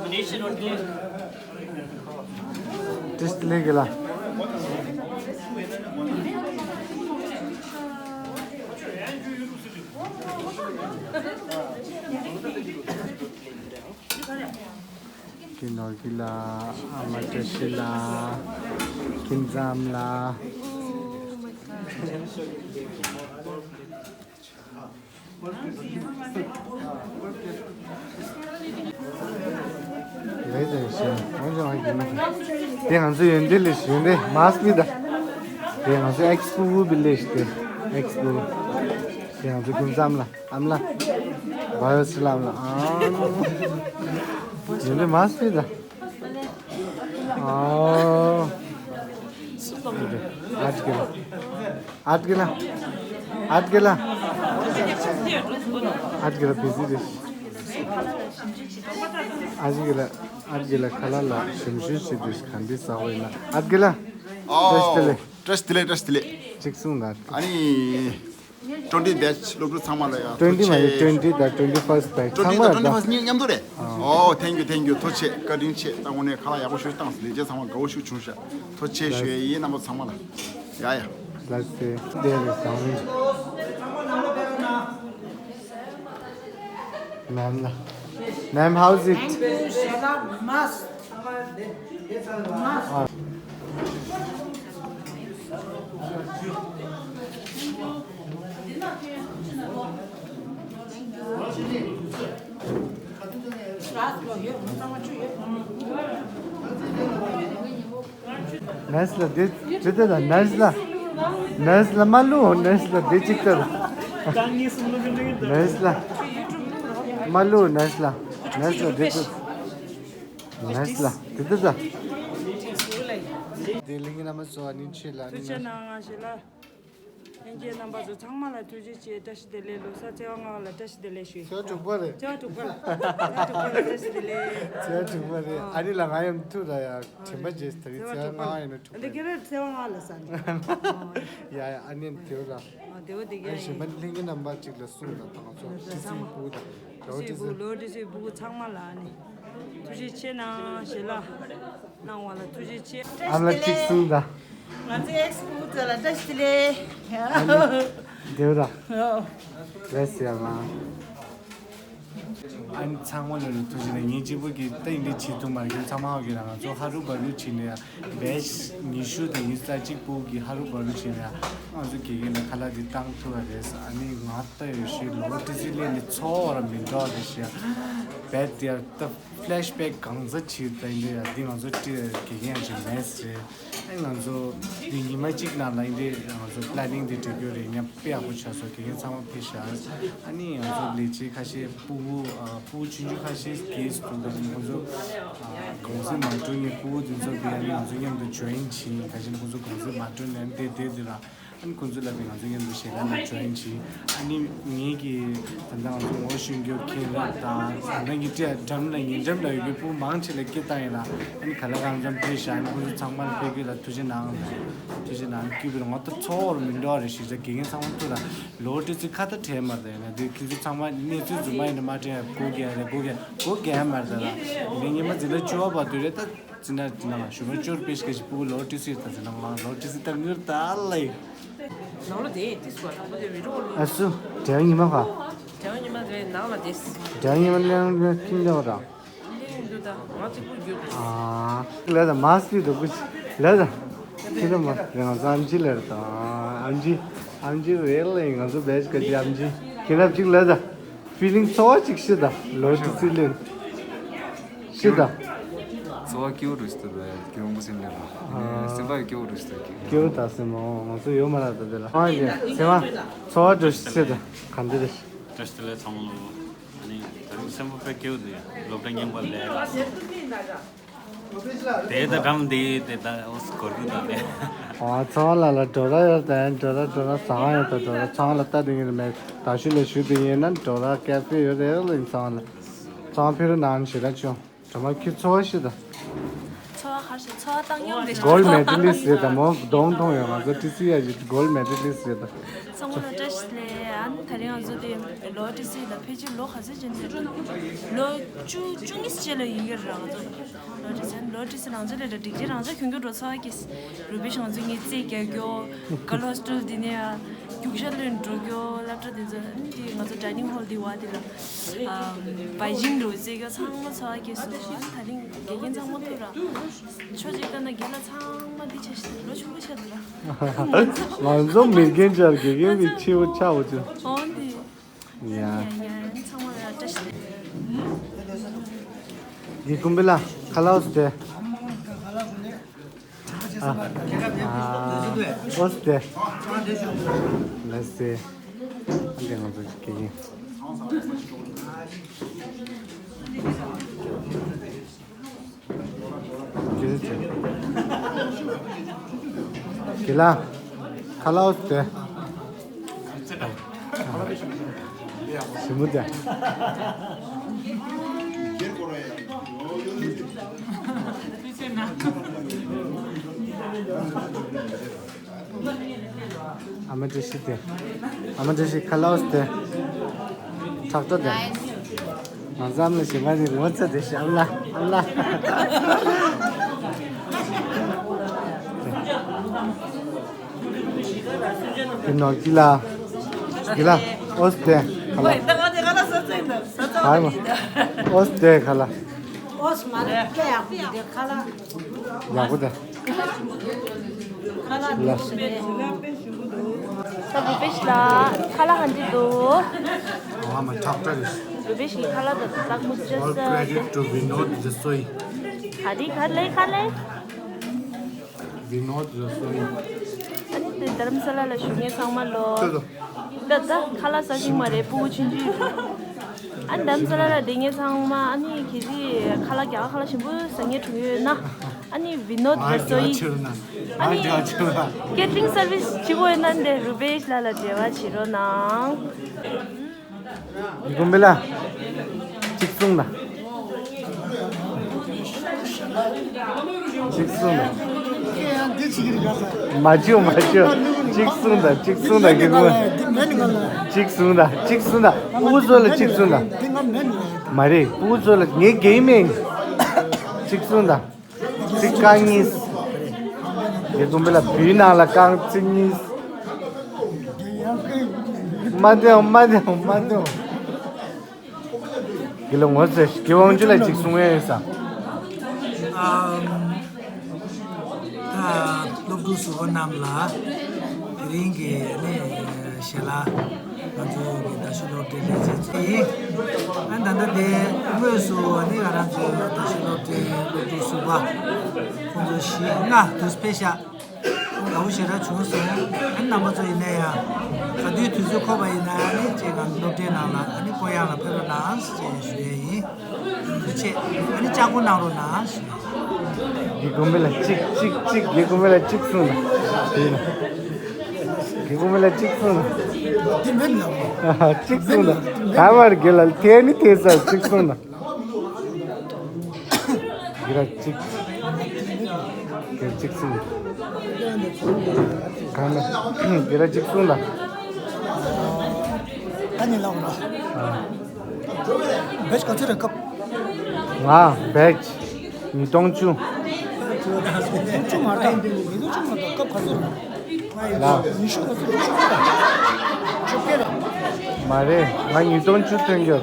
བཀྲ་ཤིས་བདེ་ལེགས་རྒན་ལགས། ཀུན་ནོར་གྱི་ལ། ཨ་མ་བཀྲ་ཤིས་ལ། ཀུན་བཟང་ལ། ལས་དང་ཞིང་ཁོང་ཚོ་ང་གི་མི་དེ་ང་ཚོ་ཡོན་ཏན་ལས་ཡོན་ཏན་མ་སྤི་ད། དེ་ང་ཚོ་ཨེགས་པུ་བུ་བི་ལེ་ཇི་དེ་ཨེགས་པུ་བུ། དེ་ང་ཚོ་ཀུན་བཟང་ལ། ཨམ་ལ། བ་ཡོ་སི་ལ་ཨམ་ལ། ཨང་། ཡོན་ཏན་མ་སྤི་ད། ཨོ། ཨ་ཅི་གི་ལ། ཨ་ཅི་གི་ལ། ཨ་ཅི་གི་ལ། ཨ་ཅི་གི་ལ་བི་ཟི་རེད། ཨ་ཅི་གི་ལ། ཨ་ཅི་གི་ལ་ཁ་ལག་ལ་ཞིམ་ཞིམ་ཞིག་དུས་ག་འདྲ་ཟ་བ་ཡིན་ན། ཨ་ཅི་གི་ལ། བཀྲ་ཤིས་བདེ་ལེགས། ཨོ། བཀྲ་ཤིས་བདེ་ལེགས། བཀྲ་ཤིས་བདེ་ལེགས། གཅིག་གསུངས་ན། ཨ་ནི། ཊུ་ཝེན་ཊི་བེ་ཆི་སློབ་ཕྲུག་ཚང་མ་ལ་ཡང་ཊུ་ཝེན་ཊི་མ་ཡིན། ཊུ་ཝེན་ཊི་དང་ཊུ་ཝེན་ཊི་ཕར་སི་ཊི་བེ་ཆི་ཊུ་ཝེན་ཊི་ཚང་མ་དང་ཊུ་ཝེན་ཊི་ལ། ཕར་སི་ཊི་མཉམ་དུ་རེད། ཨོ། ཐེང་ཀྱུ། ཐེང་ཀྱུ། ཐུགས་རྗེ་ཆེ། བཀའ་དྲིན་ཆེ། ད་དངོས་གནས་ཁ་ལག་ཡག་པོ་ཞིག་བཏང་སོང་། ལས་བྱེད་ཚང་མ་དགའ་བོ་ཞིག་བྱུང་ཤག་ཐུགས་རྗེ་ཆེ་ཞུ་ཡས་ཡིན། རྣམ་པ་ཚང་མ་ལ། ཡ་ཡ། ལགས་སེ། བདེ་ལེགས་བཟང་། Ma'am, la. Ma'am, how is it? Thank you, Shala. Must. Must. Nice la, this, this is a nice la. Nice la, malu, nice la, this is the. Nice la. Malu, nice la. Nice la, this is. Nice la, this is a. དེ་ལིང་ན་མ་སོ་ནི་ཆེ་ལ་ནི། ཐུགས་རྗེ་གནང་། ང་ཞེ་ལ། ལྷན་རྒྱས་རྣམ་པ་ཚོ་ཚང་མ་ལ་ཐུགས་རྗེ་ཆེ། བཀྲ་ཤིས་བདེ་ལེགས། ལོ་གསར་ཚེས་པ་ལྔ་པ་ལ་བཀྲ་ཤིས་བདེ་ལེགས་ཞུ། ཚེས་པ་དྲུག་པ་རེད། ཚེས་པ་དྲུག་པ་ལ། ཚེས་པ་དྲུག་པ་ལ་བཀྲ་ཤིས་བདེ་ལེགས། ཚེས་པ་དྲུག་པ་རེད། ཨ་ནི་ལ་ང་ཡང་ཐུག་ར་ཡ་དྲན་པ་བརྗེད། ད་རེས་ཚེས་པ་ལྔ་པ་ཡིན་ན་དྲུག་པ་རེད། འདི་ག་རེ་ཚེས་པ་ལྔ་པ་ལ་ས་ནི། ཡ་ཡ། ཨ་ནི་དེ་བ་ལ། ཨ་དེ་བ་དེ་ག་ཨ་ནི་གཞན་པ་ལྷན་རྒྱས་རྣམ་པ་གཅིག་ལ་གསུངས་ལ། ད་ང་ཚོ་ཊི་སི་ཕྲུ་གུ་དང་ཊི་སི་ཕྲུ་གུ། ལོ་ཊི་སི་ཕྲུ་གུ་ཚང་མ་ལ་ཨ་ནི་ཐུགས་རྗེ་ཆེ་གནང་། ཞེ་ལ། གནང་བ་ལ་ཐུགས་རྗེ་ཆེ། ཨ་མ་ལགས་གཅིག་གསུངས་དང་། ང་ཚོའི་ཨེགས་པུ་བུ་ཚོ་ལ་བཀྲ་ཤིས་བདེ་ལེགས། ཨ་ནི་དེ་བ་ར། ཨོ། ལགས་སེ་ཡ་མ། ཨ་ནི་ཚང་མ་ལོ་ལ་ཐུགས་རྗེ་གནང་། ངའི་གཅིག་པུ་གིས་ད་ཡིན་འདི་བྱེད་ཐུབ་མ་རེད། ཁྱོད་ཚང་མ་ཧ་གོ་གི་ར། ང་ཚོ་ཧ་རུ་བ་རུ་བྱས་ནས་ཡ་བེ་ཆི་ཉི་ཤུ་དང་ཉི་ཤུ་རྩ་གཅིག་པོ་གི་ཧ་རུ་བ་རུ་བྱས་ནས་ཡ་ང་ཚོ་དགེ་རྒན་ལ་ཁ་ལག་འདི་བཏང་ཐུབ་པ་རེད། ཨ་ནི་ང་ད་ཡོད་ཤི་ལོ་ཊི་སི་ལས་ནི་ཚོར་བ་མི་འདྲ་བ་རེད་ཤི་ཡ། བེད་དེ་ཡ་ད། ཕི་ལེ་ཤི་བེག་གང་ཚ་ཆེ་ད་ཡིན་དེ་ཡ། འདི་ང་ཚོ་ཏི་དགེ་རྒན་ཡང་ཅིག་མེད་ཟེར། ཨ་ང་ཚོ་འདི་ཉི་མ་གཅིག་ནང་ལ་ཡིན་དེ་ང་ཚོ་པི་ལེ་ནིང་འདི་སྒྲིག་རྒྱུ་རེད། ཉམས་དཔེ་ཡག་པོ་ཆགས་སོང་། དགེ་རྒན་ཚང་མ་ཕེབས་ཤག་ཨ་ནི་ང་ཚོ་ལས་བྱེད་ཁ་ཤས་ཕྲུ་གུ་ཨ་ཕྲུ་གུ་ཆུང་ཆུང་ཁ་ཤས་གིས་འདུག་ད་ནི་ཁོང་ཚོ་ཨ་གུང་སེང་མ་གྲོལ་ནས་ཕྲུ་གུ་འདི་ཚོ་གིས་ཨ་ནི་ང་ཚོ་མཉམ་དུ་ཇོ་ཡིན་བྱས། ཁ་ཤས་ནི་ཁོང་ཚོ་གུང་སེང་མ་གྲོལ་ནས་བསྡད་བསྡད་དེ་ལ། ཨ་ནི་ཁོང་ཚོ་ལ་དེ་ང་ཚོ་མཉམ་དུ་ཞལ་ལག་ལ་ཇོ་ཡིན་བྱས། ཨ་ནི་ངེད་ཀྱི་ད་ལྟ་ང་ཚོ་ངོ་ཤེས་རྒྱུ་མཁན་རབས་དང་ད་ལྟ་ངའི་འདྲ་འགྲམ་ལ་ཉེ་འགྲམ་ལ་ཡོད་པའི་ཕྲུ་གུ་མང་ཆེ་ལ་སྐད་བཏང་ཡིན་ལ། ཨ་ནི་ག་ལ་གང་འཚམ་ཕེབས་ཤག་ཨ་ནི་ཁོང་ཚོ་ཚང་མ་ལ་ཕེབས་རྒྱུ་ལ་ཐུགས་རྗེ་གནང་། ཐུགས་རྗེ་གནང་། སྐྱིད་པོ་རེད། ང་ད་ཚོར་བ་མི་འདྲ་བ་རེད་ཤག་ད་དགེ་རྒན་ཚང་མ་ཐུག་ལ་ལོ་ཊི་སི་ཁ་ད་དྲན་མ་རེད། ཡིན་ན་དེ་ཁྱེད་ཚོ་ཚང་མ་གནས་ཚུལ་རྫུན་མ་ཡིན་ན་མ་དྲན་ཡ། སྒོ་རྒྱག་རེད། སྒོ་རྒྱག་སྒོ་རྒྱག་མ་རེད་ད་ལ། ངས་ཉི་མ་འཛིན་གྲྭ་བཅུ་པ་བར་དུ་རེད་ད། འཛིན་གྲྭ་འདི་ནང་ལ་ཞུ་མ་ཅོར་པེ་ཤི་ཀ་ཞིག་ཕྲུ་གུ་ལོ་ཊི་སི་ད་འཛིན་གྲྭ་མང་ལོ་ཊི་སི་ད་ངུར་ད་ལ་ཡི། ནང་ལ་དེ་ཏི་སུ་བ་དང་པོ་དེ་རི་རོ་ལུ། ཨ་སུ། དྲན་ཉི་མ་ག་དྲན་ཉི་མ་དེ་ནང་ལ་དེ། དྲན་ཉི་མ་ལེན་ལེན་ཁྱིམ་ལེ་བ་ར། ལེན་འདུག་ད་ང་གཅིག་པུ་རྒྱུག་དེ། ཨ། ལེ་ད་མ་སི་དུ་ཀུ་ལེ་ད། ཁྱི་ད་མ་རེ་ང་ཚོ་ཨམ་ཆི་ལེ་ར་ད། ཨམ་ཆི། ཨམ་ཆི་རེད་ལེ། ང་ཚོ་བེ་ཤི་ཀ་ཅི་ཨམ་ཆི། ཁྱེད་རབ་ཅིག་ལེ་ད། ཕི་ལིང་ཚོར་བ་ཅིག་ཤི་ད། ལོ་ཊི་སི་ལེན། ཤི་ད། འཚོ་བ་སྐྱིད་པོ་འགྲོ་ཞིག་འདུག་ར། རྒྱལ་བ་རིན་པོ་ཆེ་སླེབས་པ། ཨ། སེམས་པ་ཡང་སྐྱིད་པོ་འགྲོ་ཞིག་འདུག་སྐྱིད་པོ་ད་སེམས་མ་འོང་། ང་ཚོ་ཡོད་མ་རེད་ད་དེ་ལ། ཨ་ཡ་སེམས་པ་འཚོ་བ་འགྲོ་ཞིག་ཟེར་ད་ག་འདི་རེད། བཀྲ་ཤིས་བདེ་ལེགས་ཚང་མ་ལོ། ཨ་ནི་ད་རིང་སེམས་པ་དཔེ་སྐྱིད་པོ་འདུག་ཡ། སློབ་གྲྭ་རྙིང་པ་ལས་ལ། དེ་ད་གམ་དེ་དེ་ད་འོ་སྐོར་གི་ད་ལས། ཨ་ཚང་མ་ལ་ལ་འགྲོ་ར་ཡོད་ད། འགྲོ་ར་འགྲོ་ར་བཟང་ཡོད་ད། འགྲོ་ར་ཚང་མ་ལ་ལྟ་དེ་ཡིན་མེད་ད་ཞུ་ལ་ཞུ་དེ་ཡིན་ན་འགྲོ་ར་ཀ་ཕེ་ཡོད་རེད་ལ་ཡིན་ཚང་མ་ལ། ཚང་ཕེ་རུ་ནང་ཞེ་ད་ཆུང་། གྲོ་མ་ཁྱི་ཚོ་ཤི་ད། ཚོ་བ་ཁར་ཤི་ཚོ་བ་བཏང་ཡོང་དེ་ཤི། གོལ་མེ་ཌལ་ལིསྟ་རེད་ད་མོ། གདོང་མཐོང་ཡོད། ང་ཚོ་ཊི་སི་ཡ་ཞིག་གོལ་མེ་ཌལ་ལིསྟ་རེད་ད། ཚང་མ་ལ་བཀྲ་ཤིས་བདེ་ལེགས། ཨ་ནི་ད་རིང་ང་ཚོ་དེ་ལོ་ཊི་སི་ལ་ཕལ་ཆེར་ལོ་ག་ཚོད་ཅན་རེད། ལོ་བཅུ་བཅུ་གཉིས་ཅན་ལ་ཡིན་གྱི་རེད་ང་ཚོ། ལོ་ཊི་སི་ལོ་ཊི་སི་རང་ཚོ་ལས་ད་སྒྲིག་ཆས་རང་ཚོ་གྱོན་གྱོན་འགྲོ་ཚོ་བ་ཀྱིས། རུ་པེ་ཤང་ཚོ་ངའི་རྩེ་རྒྱག་གྱོ། ག་ལོ་སི་ཊལ་དེ་ནས་རྒྱུག་ཤར་ལོན་འགྲོ་གྱོ། སློབ་གྲྭ་དེ་ཚོ་ཨ་ནི་དེ་ང་ཚོ་ཌའི་ནིང་ཧོལ་དེ་བ་དེ་ལ། བའི་ཇིང་འགྲོ་རྩེ་གྱོ་ཚང་མ་ཚོ་བ་ཀྱིས་སོང་། ཨ་ནི་ད་རིང་དགེ་རྒན་ཚང་མ་ཐུག་ར། ཆོས་ཅིག་ལྟ་ན་རྒན་ལ་ཚང་མ་འདི་ཆ་ཞིག་ལོ་ཆུང་ཀུ་ཆགས་འདུག་ར། ང་ཚོ་མི་རྒན་ཆགས། དགེ་རྒན་མི་ཆེ་བོ་ཆགས་འོ་ཅི། འོ་འདི། ཡ། ཡ་ཡ་ཚང་མ་ལ་བཀྲ་ཤིས་བདེ་ལེགས། དགེ་རྒན་པེ་ལ་ཁ་ལག་ཟས། ཨ། ཨ། འོ་ཟས། ལགས་སེ། ཨ་འདི་ང་ཚོ་དགེ་རྒན། དགེ་ལགས། ཁ་ལག་འོ་ཟས། ཞིམ་པོ་དེ། ཨ་མ་བཀྲ་ཤིས་བདེ། ཨ་མ་བཀྲ་ཤིས། ཁ་ལག་འོ་ཟས། ཁྲག་ཁྲག་དེ། ང་ཚོ་ཨ་མ་ལ་ཞིམ་པ་དེ་ངོ་ཚ་དེ་ཞབས་ལ་ཨ་ལ། དེ་ནོར་གྱི་ལ། གི་ལ། འོ་ཟས་ཁ་ལག་ཧའི་མ། འོ་ཟས་ཁ་ལག་ཨོ་སི་མ་རེད། སྐད་ཡག་པོ་ཡིན་དེ་ཁ་ལག་ཡག་པོ་དེ། ཁ་ལག་ལ། ས་རུ་པེ་ཤི་ལ་ཁ་ལག་ཧན་ཏི་འདུག་ཨ་མ་ཁྲག་ཁྲག་རེད། རུ་པེ་ཤི་ཁ་ལག་དང་ལག་མུ་ཅི་ས། All credit to Vinod Desai. ག་རེ་ག་ལེ་ག་ལེ། Vinod Desai. ཨ་ནི་དེ་དྷ་རམ་ས་ལ་ལ་བཞུགས་མཁན་ཚང་མ་ལོ། ད་ད་ཁ་ལག་ཟ་ཞིག་མ་རེད། སྤུ་གུ་ཆུང་ཆུང་ཡོད། ཨ་ནི་དྷ་རམ་ས་ལ་ལ་བསྡད་མཁན་ཚང་མ་ཨ་ནི་གལ་སྲིད་ཁ་ལག་རྒྱ་གར་ཁ་ལག་ཞིམ་པོ་ཟ་མཁན་དྲུང་ཡོད་ན། ཨ་ནི་Vinod Desai. ཨ་ནི་catering service བྱེད་པོ་ཡོད་ན་འདི་རུ་པེ་ཤི་ལ་ལ་འབྲེལ་བ་བྱེད་རོགས་གནང་། ཡི་གུམ་བི་ལ། གཅིག་གསུངས་ན། གཅིག་གསུངས་ན། མ་བྱོས་མ་བྱོས། གཅིག་གསུངས་ན་གཅིག་གསུངས་ན་ཡི་གུམ། གཅིག་གསུངས་ན་གཅིག་གསུངས་ན། ཕྲུ་གུ་ཚོ་ལ་གཅིག་གསུངས་ན། མ་རེད། ཕྲུ་གུ་ཚོ་ལ་ངའི་རྒན་མེད། གཅིག་གསུངས་ན། ཚིག་རྐང་གཉིས། ཡི་གུམ་བི་ལ་བུའི་ནང་ལ་རྐང་ཚིག་གཉིས། མ་འདེང་མ་འདེང་མ་འདེང་། དགེ་ལ་ངོ་ཚ་ཞིག་དགེ་དབང་ཆོས་ལ་གཅིག་གསུང་ཡ་ཡོད་ས། ཨམ། ད་སློབ་ཕྲུག་ཟུར་པ་རྣམས་ལ་དེ་རིང་གི་ནི་ཞལ་ལག་ང་ཚོ་གི་ད་ཤུ་སློབ་གྲྭའི་ལས་བྱེད་ཚོ་ཡིན། ཨ་ད་ལྟ་དེ་དངོས་སུ་ནི་ང་རང་ཚོའི་ད་ཤུ་སློབ་གྲྭའི་སློབ་ཕྲུག་ཟུར་པ་ཁོང་ཚོ་བཞི་ལྔ་དུ་ཕེབས་ཤག་དགའ་བོ་ཞེ་དྲག་བྱུང་སོང་། ཨ་ནི་རྣམ་པ་ཚོ་ཡིན་ན་ཡང་ག་དུས་དུས་ཚོད་ཁོམ་པ་ཡིན་ན་ཨ་ནི་ཅིག་ང་སློབ་གྲྭའི་ནང་ལ་ཨ་ནི་ཀོ་ཡང་ལ་ཕེབས་རོགས་གནང་ཞེས་ཞུ་ཡས་ཡིན། ཐུགས་རྗེ་ཆེ། ཨ་ནི་ལྕགས་པོ་གནང་རོགས་གནང་ཞུ། དགེ་རྒན་མི་ལ་གཅིག་གཅིག་གཅིག་དགེ་རྒན་མི་ལ་གཅིག་གསུངས་ན། དེ་ཡིན་ན། དགེ་རྒན་མི་ལ་གཅིག་གསུངས་ན། དེ་མིན་ལ། གཅིག་གསུངས་ན། ག་བར་དགེ་ལ་དེ་ནི་དེ་ཚར་གཅིག་གསུངས་ན། དགེ་ར་གཅིག་དགེ་གཅིག་གསུངས། གང་ན། དགེ་ར་གཅིག་གསུངས་ལ། ཨ་ནི་ལགས་ར། ཨ། བེ་ཇི་ག་ཚོད་རེད་སྐབས། ང་བེ་ཇི་ཉིས་སྟོང་བཅུ། ཉིས་སྟོང་བཅུ་མ་རེད། ཉིས་སྟོང་བཅུ་མ་རེད། སྐབས་ག་ཚོད་རེད། ལགས། ཉི་ཤུ་ག་ཚོད་རེད། བཅུ་བརྒྱད་རེད། མ་རེད། ང་ཉིས་སྟོང་བཅུ་ཐོན་རྒྱུ།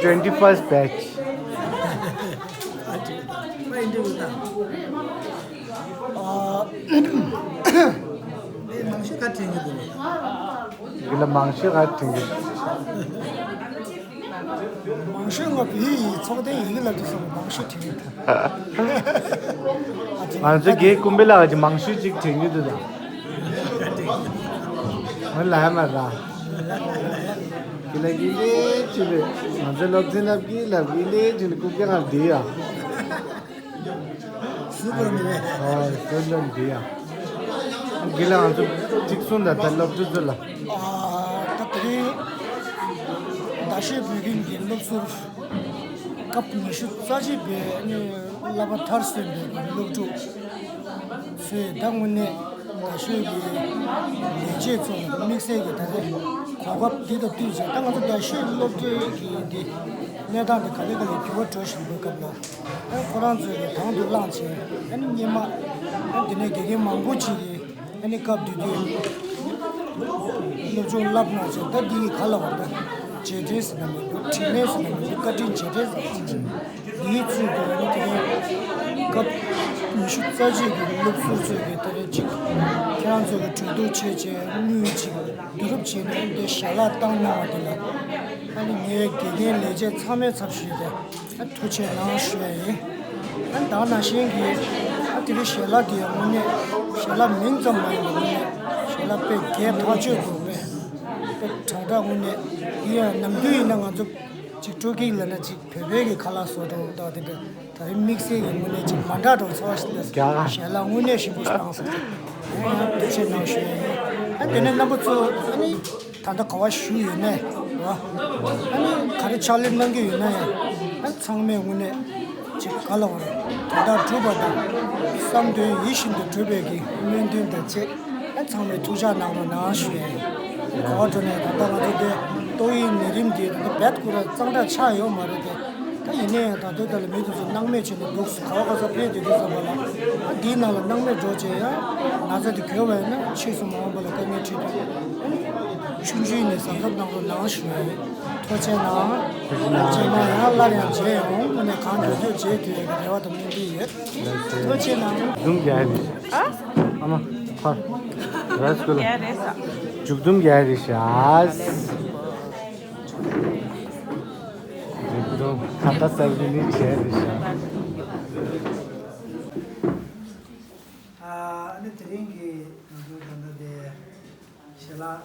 Twenty first batch. ཨ། མང་ཤོས་ག་དྲན་གྱི་འདུག་འདི་ལ་མང་ཤོས་ག་དྲན་གྱི་འདུག་མང་ཤོས་ང་བོད་ཡིག་ཚོགས་སྡེ་ཡི་གེ་བསླབ་དུས་སོང་མང་ཤོས་དྲན་གྱི་འདུག་ང་ཚོ་རྒན་ཀུན་དཔེ་ལགས་ཀྱི་མང་ཤོས་ཅིག་དྲན་གྱི་འདུག་ད། ང་ལ་ཡ་མ་ར། ཀི་ལ་ཀི་ལེ་ཅི་ལེ། ང་ཚོ་སློབ་ཚན་ལབ་ཀི་ལབ་ཀི་ལེ་ཅི་ལེ་ཀུན་དཔེ་ལགས་འདི་ཡ། སུ་དང་ནི་རེད། ཨོ་སུ་དང་འདི་ཡ། དགེ་ལགས་ང་ཚོ་གཅིག་གསུང་དང་ད་སློབ་ཕྲུག་ཚོ་ལ། ཨ་ད་དེ་རིང་རྡ་ཤོད་བོད་ཁྱིམ་གྱི་སློབ་ཟུར་སྐབས་ཉི་ཤུ་རྩ་གཅིག་པའི་ནི་བསླབ་པ་མཐར་སོན་པའི་སློབ་ཕྲུག་ཚོས་ད་དངོས་གནས་རྡ་ཤོད་ཀྱི་ལས་བྱེད་ཚོ་ལ་དམིགས་བསལ་གྱི་ད་ལྟའི་གོ་སྐབས་འདི་དང་བསྟུན་བྱས། ད་ང་ཚོ་རྡ་ཤོད་སློབ་གྲྭའི་གི་འདི་གནས་སྟངས་འདི་ག་ལེ་ག་ལེ་འགྱུར་བ་འགྲོ་བཞིན་པའི་སྐབས་ལ། ཨ་ཁོ་རང་ཚོས་ཀྱི་དང་དུ་བླངས་བྱས། ཨ་ནི་སྔོན་མ་ཨ་དེ་ནས་དགེ་རྒན་མང་པོ་ཅིག་གིས་ཨ་ནི་སྐབས་དེ་དུས་སློབ་སྦྱོང་བསླབ་གནང་བྱས། ད་འདི་གི་ག་ལ་བར་ད་རྗེས་དྲན་ཟེར་ན་མི་འདུག་དྲིན་ལན་ཟེར་ན་མི་འདུག་བཀའ་དྲིན་རྗེས་དྲན་ཟེར་ན་འདིའི་ཚུལ་དུ་ཨ་ནི་དེ་ནས་སྐབས་ཉི་ཤུ་རྩ་གཅིག་གི་སློབ་ཟུར་ཚོས་ཀྱི་ད་རེས་ཅིག་ཁྱེད་རང་ཚོ་གི་གྲོས་བསྡུར་བྱས་བྱས་དངུལ་ཅིག་བསྡུ་རུབ་བྱས་ནས་འདི་ཞལ་ལག་བཏང་གནང་བ་དེ་ལ་ཨ་ནི་ངའི་དགེ་རྒན་ལས་བྱེད་ཚང་མའི་ཚབ་ཞུས་ཏེ། ཐུགས་རྗེ་གནང་ཞུ་ཡ་ཡིན། ད་ནང་བཞིན་གྱི་ཨ་དེ་རིང་ཞལ་ལག་དེ་ཡང་དངོས་གནས་ཞལ་ལག་མིང་ཙམ་མ་ཡིན་པ་དངོས་གནས་ཞལ་ལག་དཔེ་རྒྱས་ཐག་ཆོད་འདུག་དཔེ་དཔེ་དྲང་དྲག་དངོས་གནས་ཡིན་ཡང་ནམ་རྒྱུན་ཡིན་ན་ང་ཚོ་ཅིག་སྤྲོ་སྐྱིད་ལབ་ན་ཅིག་བོད་པའི་གི་ཁ་ལག་བཟོ་འདྲ་འདུག་དེ་འདྲ་ད་རིང་དམིགས་བསལ་གྱི་དངོས་གནས་ཅིག་མ་འདྲ་འགྲོ་ཚོར་བ་ཞིག་འདུག་རྒྱ་གར་ཞལ་ལག་དངོས་གནས་ཞིམ་པོ་ཞིག་བཏང་སོང་། ཐུགས་རྗེ་གནང་ཞུ་ཡ་ཡིན། ཨ་དེ་ནས་རྣམ་པ་ཚོ་ཨ་ནི། ད་ལྟ་ག་བ་བཞུགས་ཡོད་ནའི་ར། ཨ་ནི་ག་རེ་ཕྱག་ལས་གནང་གི་ཡོད་ན་ཡང་ཨ་ཚང་མས་དངོས་གནས་ཅིག་ག་ལ་བར་དོན་དག་སྒྲུབ་པ་དང་བསམ་དོན་ཡིད་བཞིན་དུ་འགྲུབ་པའི་གི་སྨོན་འདུན་དང་བཅས་ཨ་ཚང་མས་ཐུགས་ཅག་གནང་རོགས་གནང་ཞུ་ཡ་ཡིན། ག་བ་འགྲོ་ནས་ད་ལྟ་ང་ཚོ་འདི་ཏོག་དབྱིབས་ནད་རིམས་འདི་ད་ལྟ་རྦད་ཁོ་ར་གཙང་དྲག་ཆགས་ཡོད་མ་རེད་དེ། ད་ཡིན་ན་ཡང་ད་ལྟའི་ད་ལ་མི་དེ་ཚོ་སྣང་མེད་བྱས་ནས་འདུག་སེ་ག་བ་ག་ས་ཕེབས་དེ་དུས་ཙམ་པ་ལ་ཨ་འདིའི་ནང་ལ་སྣང་མེད་འགྲོ་བྱས་ཡང་ན་ཚ་དེ་གྱོད་པ་ཡིན་ན་ཕྱིས་སུ་མ་འོངས་པ་ལ་དཀའ་ངལ་འཕྲད་དུས་ཆུང་ཆུང་ནས་གཟབ་གཟབ་གནང་རོགས་གནང་ཞུ་ཡ་ཡིན། ཐུགས་རྗེ་གནང་། རྗེས་མ་ཡང་སླར་ཡང་མཇལ་ཡོང་། དངོས་གནས་གང་མགྱོགས་མགྱོགས་མཇལ་ཐུབ་ཡ་གི་རེ་བ་དང་སྨོན་འདུན་ཡོད། ཐུགས་རྗེ་གནང་། འཛུམ་རྒྱག་རེད། ཨ་མ་ཕར་ར་སྐོལ་ལ་མཇུག་འཛུམ་རྒྱག་རེད་ཤག་ཁ་ཏ་སར་གི་ནི་བྱས་རེད་ཤག་ཨ་ནི་དེ་རིང་གི་ང་ཚོ་ད་ལྟ་དེ་ཞལ་ལག་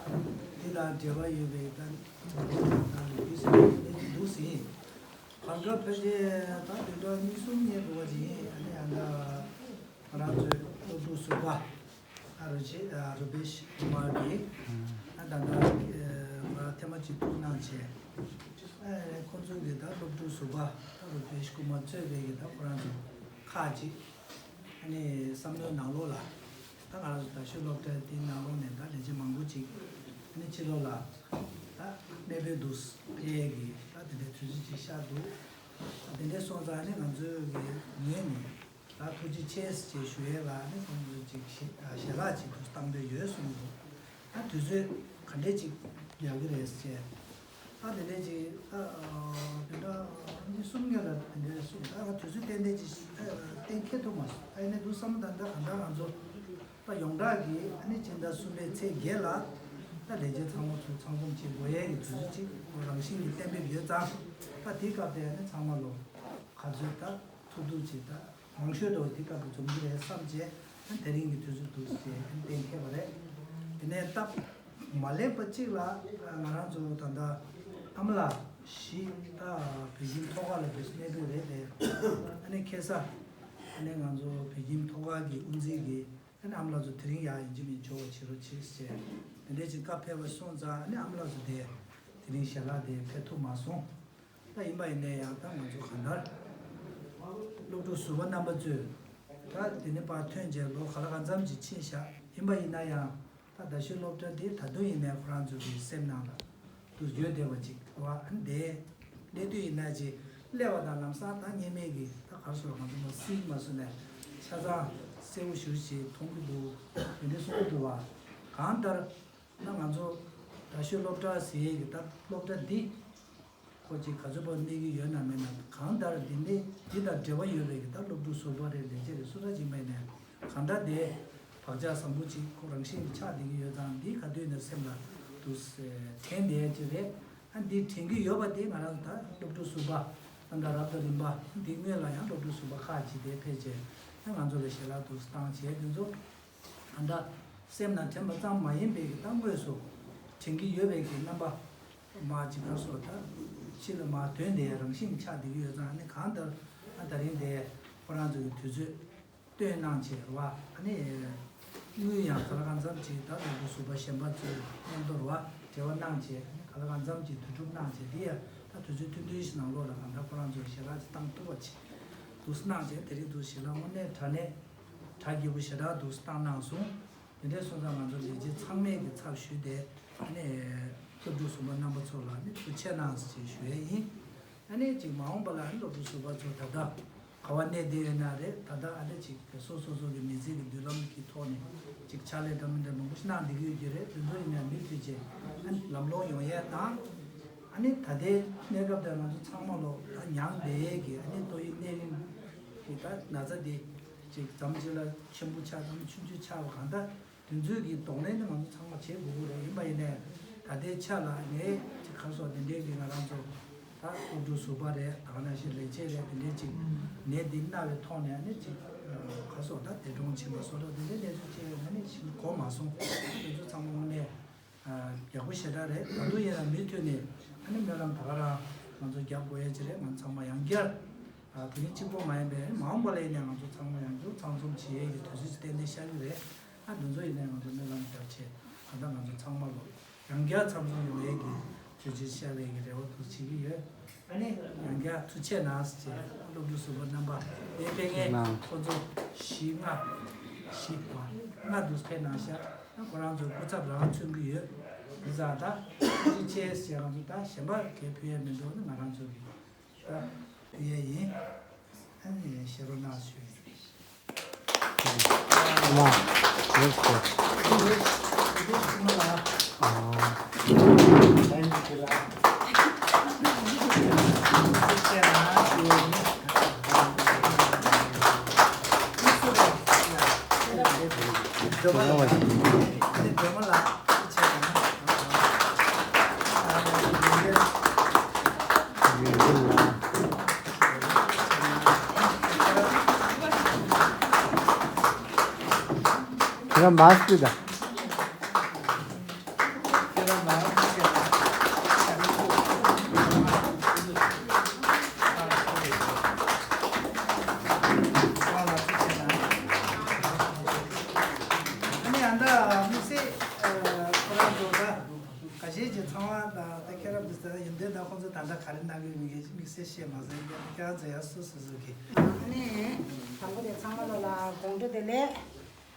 འདི་དང་འབྲེལ་བ་ཡོད་པའི་ད་ང་ཚོ་ད་ལྟ་ལུགས་སྲོལ་འདི་འདུག་ཟིན། བར་སྐབས་ཕལ་ཆེར་ད་བདུན་ཕྲག་གཉིས་གསུམ་ཉེ་འགྲོ་བ་ཅིག་ཡིན། ཨ་ནི་ཨ་ད་ང་རང་ཚོའི་སློབ་ཕྲུག་ཟུར་པ། ཨ་རུ་ཆེ་ཨ་རུ་པེཤ་ཀུ་མར་གྱིས་ཨ་ད་ལྟ་ང་ཐེངས་མ་གཅིག་ཐུག་གནང་བྱས། ཨ་ཁོང་ཚོ་གི་ད་སློབ་ཕྲུག་ཟུར་པ་ཨ་རུ་པེཤ་ཀུ་མར་གཙོས་པའི་གི་ད་ཁོ་རང་ཚོ་ཁག་ཅིག་ཨ་ནི་བསམ་བློའི་ནང་ལོགས་ལ་ད་ང་རང་ཚོ་རྡ་ཤོད་སློབ་གྲྭ་དེའི་ནང་ལོགས་ནས་ད་ལས་བྱེད་མང་པོ་ཅིག་ཨ་ནི་ཕྱི་ལོགས་ལ་ད་གནས་སྤོས་འདུག་ཕེབས་ཡས་གི་ད་དེ་འདྲའི་དུས་ཚོད་ཅིག་ཤར་འདུག་ད་དེ་འདྲའི་སོང་ཙང་ཨ་ནི་ང་ཚོའི་གི་ངོས་ནས། ད་ཐུགས་རྗེ་ཆེ་ཞེས་ཞུ་ཡས་ལ་ནི་ཁོང་ཚོས་ཅིག་ཞལ་ལག་ཅིག་ཏུ་བཏང་འདོད་ཡོད་གསུངས་འདུག་ད་དུས་ཚོད་ག་འདྲས་ཅིག་རྒྱག་གི་རེད་ཟེར། ད་དེ་འདྲས་ཅིག་ད་དེ་འདྲ་ཉིན་གསུམ་ཉེ་ལ་དེ་འདྲས་གསུངས། ད་ང་དུས་ཚོད་ཏན་ཏན་ཅིག་གཏན་འཁེལ་ཐུབ་མ་སོང་། ད་ཡིན་ནའི་འདུག་བསམ་ད་ལྟ་གང་ལྟར་ང་ཚོ་ད་ཡོངས་གྲགས་ཀྱི་ཨ་ནི་སྤྱི་ཟླ་གསུམ་པའི་ཚེས་བརྒྱད་ལ་ད་ལས་བྱེད་ཚང་མ་ཚོ་ཚང་འཛོམས་བྱེད་དགོས་ཡས་ཀྱི་དུས་ཚོད་ཅིག་རང་བཞིན་གྱིས་གཏན་འབེབས་ཡོད་ཙང་། ད་དེའི་སྐབས་དེ་ཨ་ནི་ཚང་མ་ལོ་ག་ཚོད་ད་ཐུབ་ཐུབ་ཅིག་ད། མང་ཤོས་དུ་དེ་སྐབས་སུ་འཛོམས་ཀྱི་རེད་བསམ་བྱས་དེ་རིང་གི་དུས་ཚོད་འདུག་ཅེས་གཏན་འཁེལ་བ་རེད། དེ་ནས་སྟབས་མ་ལེགས་པ་གཅིག་ལ་ང་རང་ཚོ་ད་ལྟ་ཨ་མ་ལགས་བཞི་ད་བོད་ཁྱིམ་ཐོག་ཁ་ལ་འདུག་གནས་སྡོད་རེད་དེ། ཨ་ནི་ཁ་སང་ཨ་ནི་ང་ཚོ་བོད་ཁྱིམ་ཐོག་ཁ་གི་དབུ་འཛིན་གྱིས་ཨ་ནི་ཨ་མ་ལགས་ཚོ་དེ་རིང་ཡར་ཡིན་གཅིག་མིན་གཅིག་འབྱོར་བ་བྱེད་རོགས་བྱེད་ཅེས་དེ་འདྲའི་ཅིག་བཀའ་ཕེབས་པ་སོང་ཙང་ཨ་ནི་ཨ་མ་ལགས་ཚོ་དེ་དེ་རིང་ཞལ་ལག་དེ་ཕེབས་ཐུབ་མ་སོང་། ད་ཡིན་པ་ཡིན་ནའི་ཡང་ད་ང་ཚོ་གང་ལྟར་སློབ་ཕྲུག་ཟུར་པ་རྣམ་པ་ཚོས་ད་དེ་ནས་ཕར་ཐོན་རྗེས་ལོ་ག་ལ་གང་འཚམ་ཅིག་ཕྱིན་བཞག་ཡིན་པ་ཡིན་ན་ཡང་ད་རྡ་ཤོད་སློབ་གྲྭ་འདི་ད་དུང་ཡིན་ནའི་ཁོ་རང་ཚོ་གི་སེམས་ནང་ལ་འདུག་ཡོད་བསྡད་པ་ཅིག་འདུག་བ། ཨ་ནི་དེ་སླེབས་དུས་ཡིན་ན་ཅིག་སླེབས་པ་དང་ལམ་སང་ད་སྔོན་མའི་གི་ད་ག་རེ་ཟེར་ང་ཚོ་མ་སྲིད་མ་སོང་ནས་ཆ་ཚང་གསལ་པོ་ཞེ་པོ་ཅིག་མཐོང་གི་འདུག་དེ་འདྲ་གསུང་གི་འདུག་བ། གང་ལྟར། ད་ང་ཚོ་རྡ་ཤོད་སློབ་གྲྭ་ཟེར་ཡས་ཀྱི་ད་སློབ་གྲྭ་འདི་ཁོ་ཅིག་ག་ཚོད་པར་གནས་ཀྱི་ཡོད་ན་མེད་ན་གང་ལྟར་འདི་ནས་འདི་དང་འབྲེལ་བ་ཡོད་པའི་གི་ད་སློབ་ཕྲུག་ཟུར་པ་རེད་ལས་བྱེད་རེད་སུ་འདྲ་ཅིག་མེད་ནས་གང་ལྟར་དེ་བག་ཆགས་བཟང་པོ་ཅིག་ཁོ་རང་བཞིན་གྱིས་ཆགས་བསྡད་ཀྱི་ཡོད་ཙང་འདི་ག་དུས་ནས་སེམས་ལ་དུ་དྲན་བསྡད་ཀྱི་རེད། ཨ་འདི་དྲན་གྱི་ཡོད་པ་དེ་ང་རང་ཚོ་ད་སློབ་ཕྲུག་ཟུར་པ་ཨ་ད་རབ་དང་རིམ་པ་འདི་སྔོན་ལ་ཡང་སློབ་ཕྲུག་ཟུར་པ་ཁག་ཅིག་དེ་ཕེབས་བྱས་ཨ་ང་ཚོ་ལ་ཞལ་ལག་འདུག་སེ་བཏང་བྱས་དེ་ཚོ་ཨ་ད་སེམས་ནང་དྲན་པ་ཙམ་མ་ཡིན་པའི་གི་ད་དངོས་སུ་དྲན་གྱི་ཡོད་པའི་གི་རྣམ་པ་མ་ཅིག་ག་སོ་ད་ཕྱི་ལ་མ་དོན་དེ་རང་བཞིན་ཆགས་བསྡད་ཀྱི་ཡོད་ཙང་ཨ་ནི་གང་ལྟར་ཨ་ད་རིང་དེ་ཁོ་རང་ཚོ་གི་དུས་ཚོད། སྟོན་གནང་བྱས་རེད་བ། ཨ་ནི། དངུལ་ཡང་ག་ལ་གང་འཚམ་ཅིག་ད་སློབ་ཕྲུག་ཟུར་པ་གཞན་པ་ཚོའི་མཉམ་དུ་རེད་བ། འབྲེལ་བ་གནང་བྱས་ཨ་ནི་ག་ལ་གང་འཚམ་ཅིག་དུས་སྒྲུབ་གནང་བྱས་དེ་ཡང་ད་དུས་ཚོད་ཐུང་ཐུང་ཞིག་ནང་ལོགས་ལ་གང་ལྟར་ཁོ་རང་ཚོའི་ཞལ་ལག་ཅིག་བཏང་ཐུབ་པ་ཅིག་འདུག་སེ་གནང་བྱས་དེ་རིང་འདུག་ཞལ་ལག་དངོས་གནས་དྲང་གནས་གྲ་རྒྱས་པོ་ཞེ་དྲག་འདུག་སེ་བཏང་གནང་སོང་། དེ་འདྲའི་སོང་ཙང་ང་ཚོ་ལས་བྱེད་ཚང་མས་ཀྱི་ཚབ་ཞུས་ཏེ་ཨ་ནི། སློབ་ཕྲུག་ཟུར་པ་རྣམ་པ་ཚོ་ལ་ནི་ཐུགས་རྗེ་གནང་ཞེས་ཞུ་ཡས་ཡིན། ཨ་ནི་ཅིག་མ་འོངས་པ་ལ་ནི་སློབ་ཕྲུག་ཟུར་པ་ཚོ་ད་ལྟ་ག་བ་གནས་བསྡད་ཡོད་ན་རེད། ད་ལྟ་ཨ་ནི་ཅིག་སོ་སོ་སོ་གི་མི་ཚེ་གི་མདུན་ལམ་གྱི་ཐོག་ནས་ཅིག་ཕྱག་ལས་འདྲ་མི་འདྲ་མང་པོ་ཞིག་གནང་བསྡད་ཀྱི་ཡོད་ཀྱི་རེད། དེ་ཚོ་ཡིན་ན་མུ་མཐུད་བྱས་ཨ་ནི་ལམ་ལྷོང་ཡོང་ཡས་དང་། ཨ་ནི་ད་ལྟའི་གནས་སྐབས་དེར་ང་ཚོ་ཚང་མ་ལོ་ད་མྱངས་བསྡད་ཡས་ཀྱི་ཨ་ནི་ཏོག་དབྱིབས་ནད་རིམས་ཀྱི་ད་ན་ཚ་དེ་ཅིག་མཚམས་ཅིག་ལ་ཆེན་པོ་ཆགས་དང་ཆུང་ཆུང་ཆགས་པ་གང་ལྟར། དེ་ཚོའི་གི་གདོང་ལེན་དེ་ང་ཚོ་ཚང་མ་བྱེད་དགོས་ཀྱི་རེད། ཡིན་པ་ཡིན་ནའི་ད་ལྟའི་ཆ་ལ་ངས་ཅིག་ག་རེ་ཟེར་དེ་འདྲའི་གི་ང་རང་ཚོ་ད་སློབ་ཕྲུག་ཟུར་པ་རེད། ད་ག་ནང་བཞིན་ལས་བྱེད་རེད། དེ་འདྲའི་ཅིག་ནད་འདི་མནར་བའི་ཐོག་ནས་ནི་ཅིག་ག་རེ་ཟེར་ད་འདས་གྲོངས་ཕྱིན་པ་སོགས་ད་དེ་འདྲའི་གནས་ཚུལ་བྱས་ཡོད་ན་ནི་ཞིག་གོ་མ་སོང་། དེ་ཚོ་ཚང་མ་དངོས་གནས་ཡག་པོ་ཞེ་དྲག་རེད། ད་དུང་ཡིན་ན་མུ་མཐུད་ནས་ཨ་ནི་སྨོན་ལམ་ད་ག་རང་ང་ཚོ་རྒྱབ་དགོས་ཡ་ཅིག་རེད། ང་ཚོ་ཚང་མ་ཡང་བསྐྱར་ཨ་དེ་རིང་གཅིག་པོ་མ་ཡིན་པའི་མ་འོངས་པ་ལ་ཡིན་ནའི་ང་ཚོ་ཚང་མ་ཡང་བསྐྱར་ཚང་འཛོམས་བྱེད་ཡས་ཀྱི་དུས་ཚོད་ཅིག་ཏན་ཏན་ཤར་གྱི་རེད། ཨ་འདི་ཚོ་ཡིན་ནའི་ང་ཚོ་སྨོན་ལམ་རྒྱབ་བྱས་ད་ལྟ་ང་ཚོ་ཚང་མ་ལོ་ཡང་བསྐྱར་ཚང་འཛོམས་ཡོང་ཡས་ཀྱི་དུས་ཚོད་ཤར་བའི་གི་རེ་བ་འདུག་བྱེད་ཀྱི་ཡོད། ཨ་ནི་ཡང་བསྐྱར་ཐུགས་རྗེ་གནང་ཟེར་བྱས་སློབ་ཕྲུག་ཟུར་པ་རྣམ་པ་དེ་ཕེབས་མཁན་ཁོ་ཚོ་བཞི་ལྔ་བཞི་པ་ལྔ་འདུག་ཕེབས་གནང་ཤག་ཨ་ཁོ་རང་ཚོའི་སྐུ་ཚབ་རང་མཚོན་གྱི་ཡོད། འདི་ཙང་ད་ཐུགས་རྗེ་ཆེ་ཟེར་ང་ཚོ་ད་གཞན་པ་གས་ཕུལ་ཡས་མི་འདུག་ནི་ང་རང་ཚོ་གི་ད་ཕུལ་ཡས་ཡིན། ཨ་ནི་ཤེས་རོགས་གནང་ཞུ་ཡིན། ལ་ཡོད་ཁོ། ཨ། ཁྱེད་རང་མ་སུ་ད། ཁ་ཤས་ཀྱི་ཚང་བ་དང་ད་ཁྱེད་རང་དུ་ད་ཡིན་དུས་ད་ཁོང་ཚོ་ད་ལྟ་ག་རེ་གནང་གི་ཡོད་མེད་དམིགས་བསལ་ཤེས་མ་སོང་། ཡིན་ཏེ་ཁྱེད་རང་ཚོ་ཡང་སོ་སོ་སོ་གི། ཨ་ནི་དང་པོ་དེ་ཚང་མ་ལོ་ལ་དགོང་དྲོ་བདེ་ལེགས།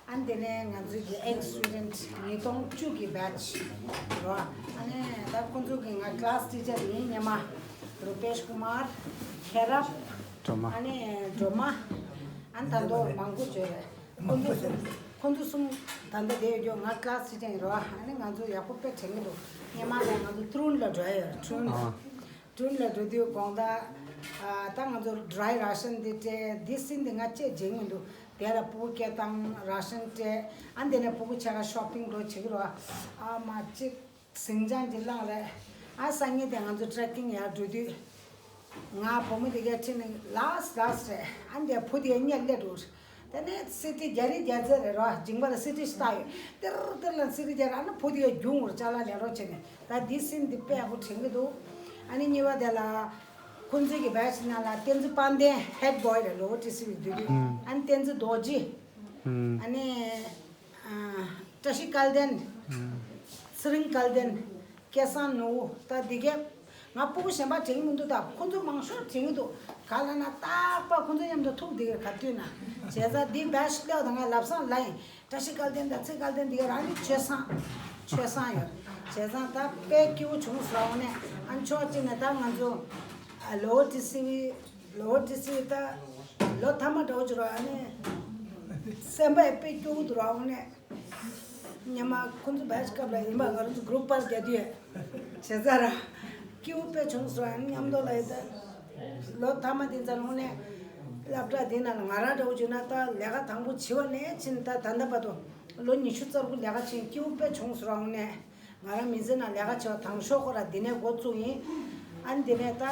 ཨ་ནི་དེ་ནས་ང་ཚོའི་གི་ex student ཉིས་སྟོང་བཅུ་གི་batch རོ། ཨ་ནི་ད་ཁོང་ཚོ་གི་ང་class teacher ཡིན་སྔོན་མ་རུ་པེཤ་ཀུ་མར། ཁེ་རབ། སྒྲོལ་མ། ཨ་ནི་སྒྲོལ་མ། ཨ་ནི་ད་དུང་མང་པོ་བྱོས་རེད། ཁོང་ཚོ་གསུམ། ཁོང་ཚོ་གསུམ་ད་ལྟ་བསྡད་ཡོད་རྒྱུ་ང་class teacher ཡིན་རོ། ཨ་ནི་ང་ཚོ་ཡག་པོ་དཔེ་དྲན་གྱི་འདུག་སྔོན་མ་ནས་ང་ཚོ་ཏྲུན་ལ་འགྲོ་ཡ་ཡོད། ཏྲུན། ཨ། ཏྲུན་ལ་འགྲོ་དུས་དགོང་དག་ཨ་ད་ང་ཚོ་dry ration འདི་སྤྲད། འདི་སྲིན་འདི་ང་བཅས་བྱེད་ཀྱི་མི་འདུག་དེ་ལ་ཕྲུ་གུ་སྐྱེལ་སྟངས་ration སྤྲད། ཨ་འདི་ནས་ཕྲུ་གུ་ཆ་ག་shopping འགྲོ་བྱེད་ཀྱི་རོ། ཨ་མ་གཅིག་ཟིང་ཆ་འདི་བསླངས་རེད། ཨ་སང་ཉིན་དེ་ང་ཚོ་trekking ཡར་འགྲོ་དུས། ང་བུ་མོ་དེ་གའི་ཁྲིད་ནས་last last རེད། ཨ་འདི་བུ་དེ་གཉིས་སླེབས་འགྲོ། དེ་ནས་སི་ཏི་རྒྱ་རི་རྒྱ་རྩེ་རེད་རོ། འཇིང་པ་ལ་སི་ཏི་ཤི་ཏ་ཡོད། ཏེར་ཏེར་ལ་སི་ཏི་རྒྱ་རི། ཨ་ནི་བུ་དེ་གའི་རྒྱུག་འུར་ཅ་ལག་ལེན་རོགས་བྱས་ནས་ད་འདི་སྲིན་འདི་དཔེ་ཡག་པོ་དྲན་གྱི་འདུག་ཨ་ནི་གཉིས་པ་དེ་ལ་ཁོང་ཚོའི་གི་batch ནང་ལ་བསྟན་འཛིན་དཔལ་ལྡན་head boy རེད། lower ཏི་སི་བི་འདུག་ཨ་ནི་བསྟན་འཛིན་རྡོ་རྗེ། ཨ་ནི། བཀྲ་ཤིས་སྐལ་ལྡན། ཚེ་རིང་སྐལ་ལྡན། སྐལ་བཟང་ནོར་བུ། ད་འདི་གས། ང་སྤུ་གུ་གཞན་པ་དྲན་གྱི་མི་འདུག་ད་ཁོ་ཚོ་མང་ཤོས་དྲན་གྱི་འདུག་ག་ལ་ན་རྟག་པར་ཁོ་ཚོ་མཉམ་དུ་ཐུག་འདི་གས་ག་དུས་ན། བྱས་ཙང་འདི་batch སླེབས་དང་ང་ལབ་སང་ལ་ཡིན། བཀྲ་ཤིས་སྐལ་ལྡན་དང་ཚེ་སྐལ་ལྡན་འདི་གས་རང་ནི་ཆོས་བཟང་། ཆོས་བཟང་ཡོད། བྱས་ཙང་ད་དཔེ་སྐྱིད་པོ་བྱུང་སོང་ནས། ཨ་ཕྱོགས་གཅིག་ནས་ད་ང་ཚོ་ལོ་ཏི་སི་བི། ལོ་ཏི་སི་བི་ད་ལོ་མཐའ་མ་འདྲ་བོ་ཅིག་རོ། ཨ་ནི་སེམས་པ་དཔེ་སྐྱོ་བོ་འདུག་རོ། ཨ་ནི། སྔོན་མ་ཁོང་ཚོ་batch སྐབས་ལ་ཡིན་པ་ང་རང་ཚོ་group པར་རྒྱག་དུས་བྱས་ཙང་ར་སྐྱིད་པོ་དཔེ་བྱུང་སོང་། ཨ་ནི་མཉམ་དུ་ལ་ཡི་ད་ལོ་མཐའ་མ་དེ་ཚོ་ལོང་ནས་སློབ་གྲྭ་དེ་ནང་ལ་ང་རང་འདྲ་བོ་བྱུང་ན་ད་ལས་ཀ་དང་པོ་བྱེད་པ་ནས་ཕྱིན་ད་ད་ལྟ་བར་དུ་ལོ་ཉི་ཤུ་རྩ་དགུ་ལས་ཀ་བྱས། སྐྱིད་པོ་དཔེ་བྱུང་སོང་། ལོང་ནས་ ང་རང་མི་ཚེ་ནང་ལས་ཀ་བྱེད་པ་དང་ཤོས་ཁོ་ར་འདི་ནས་འགོ་བཙུགས་ཡིན། ཨ་ནི་འདི་ནས་ད་